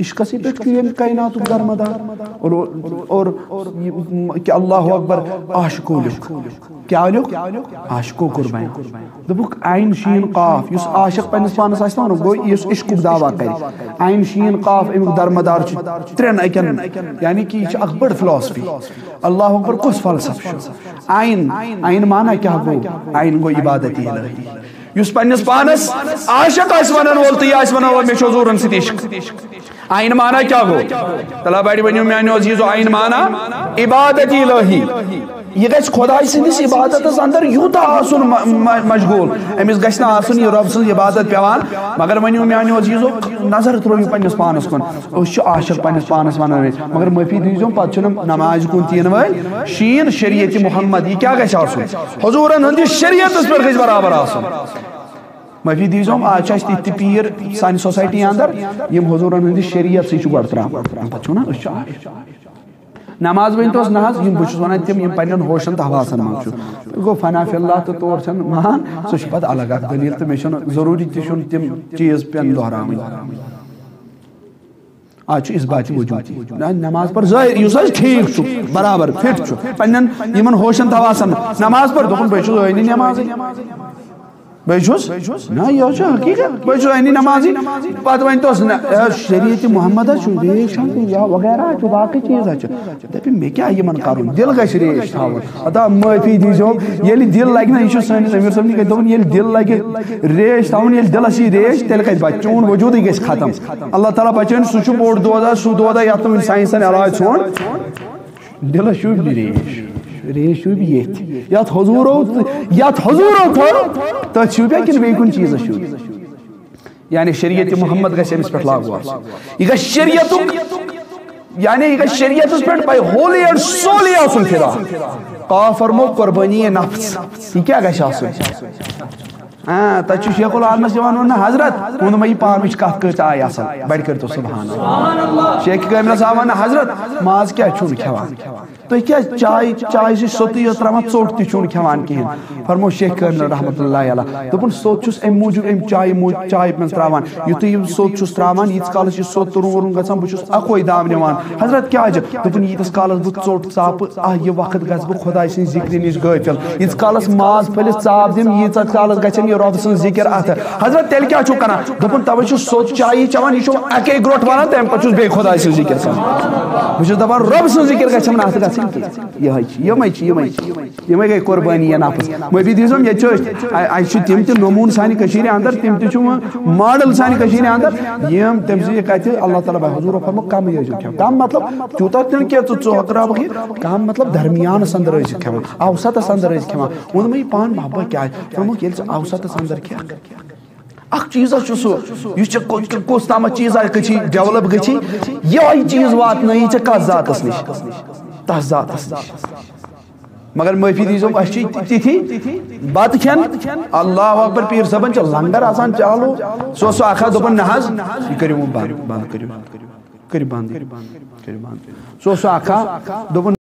عشقسٕے پٮ۪ٹھ چھُ ییٚمہِ کائناتُک درمدار۔ اور، اور، اور یہِ، کہِ اللہ اکبر، عاشقو لیوٚکھ۔ کیٛاہ لیوٚکھ؟ عاشقو کوٚر بیان۔ دوٚپُکھ، عین شین قاف، یُس عاشق پننِس پانس آسہِ نہ وَنُن، گوٚو یُس عشقُک دعویٰ کرِ۔ عین شین قاف، اَمیُک درمدار چھُ ترٛٮ۪ن اَکٮ۪ن، یعنی کہِ یہِ چھِ اکھ بٔڑ فلاسفی۔ اللہ اکبر کُس فلسفہٕ چھُ؟ عین، عین معنی کیٛاہ گوٚو؟ عین گوٚو عبادت الہی۔ یُس پننِس پانس عاشق آسہِ ونن وول تہٕ یہِ آسہِ ونن وول، مےٚ چھُ حضوٗرن سۭتۍ عشق۔ عین معنی کیٛاہ گوٚو؟ تلا بڑِ ؤنِو میانیو عزیزو، عین معنی عبادت الہی۔ یہِ گژھِ خۄداے سٕنٛدِس عبادتس اندر یوٗتاہ آسُن م-، م-، مشغوٗل، أمِس گژھِ نہٕ آسُن یہِ رۄب سٕنٛز عبادت پٮ۪وان۔ مگر ؤنِو میانیو عزیزو، نظر ترٲوِو پننِس پانس کُن۔ أسۍ چھِ عاشق پننِس پانس ونان أسۍ، مگر معٲفی دیٖزیو، پتہٕ چھِنہٕ نمازِ کُن تہِ یِنہٕ وٲلۍ۔ شیٖن شریعت محمد، یہِ کیٛاہ گژھِ آسُن؟ حضوٗرن ہٕنٛدِس شریعتس پٮ۪ٹھ گژھِ برابر آسُن۔ معٲفی دیٖزیو، آز چھِ اَسہِ تِتھۍ تہِ پیٖر سانہِ سوسایٹی اندر، یِم حضوٗرن ہٕنٛدِس شریعتسٕے چھِ گۄڈٕ ترٛاوان۔ پتہٕ چھِ وَنان، أسۍ چھِ عاشق۔ نماز ؤنۍ توس نہ حظ، یِم بہٕ چھُس وَنان، تِم یِم پننٮ۪ن ہوشن تہٕ حواسن منٛز چھُ۔ گوٚو فنا فی اللہ تہٕ تور چھَنہٕ مان، سُہ چھُ پتہٕ الگ اکھ دٔلیٖل تہٕ مےٚ چھُنہٕ ضروٗری تہِ چھُنہٕ تِم چیٖز پٮ۪ن دۄہراوٕنۍ۔ آز چھُ اثبات وجود۔ نہ، نماز پر ظٲہر، یُس حظ ٹھیٖک چھُ، برابر فٹ چھُ، پننٮ۪ن یِمن ہوشن تھاو آسان، نماز پر۔ دوٚپُن، بہٕ چھُس عٲنی نمازٕے، بہٕ چھُس، نہ، یہِ حظ چھُ حقیٖقت، بہٕ چھُس عٲنی نمازٕے۔ پتہٕ ؤنۍ توس، نہ، اے، شریعت محمد حظ چھُ ریش ہن یا وغیرہ چھُ، باقٕے چیٖز حظ چھُ۔ دَپہِ، مےٚ کیٛاہ یِمن کرُن؟ دِل گژھِ ریش تھاوُن۔ ہتا معٲفی دیٖزیو، ییٚلہِ دِل لگہِ نہ، یہِ چھُ سٲنِس أمیٖر صٲبنہِ کَتھِ دوٚپُن، ییٚلہِ دِل لگہِ ریش تھاوُن، ییٚلہِ دِلس یی ریش، تیٚلہِ کَتہِ بچہِ؟ چون وجوٗدٕے گژھِ ختم۔ اللہ تعالیٰ بچٲیِن، سُہ چھُ بوٚڑ دود حظ، سُہ دود حظ، یَتھ نہٕ وٕنہِ ساینسن علاج ژھونٛڈ۔ دِلس شوٗبہِ نہٕ ریش، ریش شوٗبہِ ییٚتھۍ۔ یَتھ حضوٗرو، یَتھ حضوٗرو تھٲو، تٔتھۍ شوٗبیا کِنہٕ بیٚیہِ کُنہِ چیٖزس شوٗبہِ؟ یعنی شریعت محمد گژھِ أمِس پٮ۪ٹھ لاگو آسُن۔ یہِ گژھِ شریعتُک، یعنی یہِ گژھِ شریعتس پٮ۪ٹھ by wholly and solely آسُن فدا۔ قاف فرمو قربانی نفس۔ یہِ کیٛاہ گژھِ آسُن؟ ہاں، تَتہِ چھُ شیخ العالمس یِوان وَننہٕ، حضرت، ووٚنُم یہِ پانہٕ وٕچھ کَتھ کۭژاہ آیہِ اَصٕل۔ بَڑِ کٔرۍتو سبحان اللہ۔ شیخ کٲملس آو وَننہٕ، حضرت، ماز کیٛازِ چھُو نہٕ کھٮ۪وان؟ تُہۍ کیٛازِ چاے، چاے چھِ سوٚتُے یوت ترٛاوان، ژوٚٹ تہِ چھُو نہٕ کھٮ۪وان کِہیٖنۍ؟ فرمو شیخ کٲمل رحمتہ اللہ علیہ، دوٚپُن، سوٚت چھُس اَمہِ موٗجوٗب، اَمہِ چایہِ موٗ-، چایہِ منٛز ترٛاوان۔ یُتھُے یہِ سوٚت چھُس ترٛاوان، ییٖتِس کالس یہِ سوٚت تُرُن وُرُن گژھان، بہٕ چھُس اَکوے دام نِوان۔ حضرت، کیٛازِ؟ دوٚپُن، ییٖتِس کالس بہٕ ژوٚٹ ژاپہٕ، آہ، یہِ وقت گژھٕ بہٕ خۄداے سٕنٛزِ ذِکرِ نِش غٲفِل۔ ییٖتِس کالس ماز پھٔلِس ژاپ دِمہٕ، ییٖژاہ کالس گژھن یہِ رۄب سٕنٛز ذِکر اَتھٕ۔ حضرت، تیٚلہِ کیٛاہ چھُو کران؟ دوٚپُن، تَوَے چھُ سوٚت چایی چٮ۪وان، یہِ چھُ اَکے گرٛوٚٹھ وَنان، تَمہِ پَتہٕ چھُس بیٚیہِ خۄداے سٕنٛز ذِکر کران۔ بہٕ چھُس دَپان، رۄب سٕنٛز ذِکر گژھٮ۪م نہٕ اَتھٕ گژھٕنۍ کینٛہہ۔ یِہوٚے چھِ، یِمَے چھِ، یِمَے چھِ۔ یِمَے گٔے قربٲنی یا نفس۔ معٲفی دیٖزیو، ییٚتہِ چھِ أسۍ، اَ-، اَسہِ چھِ تِم تہِ نموٗنہٕ سانہِ کٔشیٖرِ اندر، تِم تہِ چھِ وۄنۍ ماڈل سانہِ کٔشیٖرِ اندر، یِم تٔمۍ سٕنٛدِ کَتھِ اللہ تعالیٰ بہٕ حضوٗر فرمو کَمٕے ٲسۍزیو کھٮ۪وان۔ کَم مطلب تیوٗتاہ تہِ نہٕ کینٛہہ ژٕ ژٕ ہۄکراوَکھ یہِ، کَم مطلب درمیانَس اندر ٲسۍ کھٮ۪وان، اوسطس اندر ٲسۍ کھٮ۪وان۔ ووٚنمَے یہِ پان محبت کیٛازِ؟ فرموکھ، ییٚلہِ ژٕ اوسطس اندر کھٮ۪کھ، اَکھ چیٖزا چھُ سُہ، یُس ژےٚ کو-، کُس تامَتھ چیٖزا گٔژھی ڈیولپ گٔژھی، یِہوٚے چیٖز واتنٲیی ژےٚ کَتھ ذاتَس نِش؟ تَتھ ذاتَس نِش۔ مگر معٲفی دیٖزیو، اَسہِ چھِ تِتھی بَتہٕ کھٮ۪ن، اللہ اکبر، پیٖر صٲبَن چھِ لنگر آسان چالوٗ۔ سُہ اوس سُہ اَکھا دوٚپُن، نہ حظ، یہِ کٔرِو وۄنۍ بنٛد، بنٛد کٔرِو، کٔرِو بنٛد، کٔرِو بنٛد۔ سُہ اوس سُہ اَکھا دوٚپُن،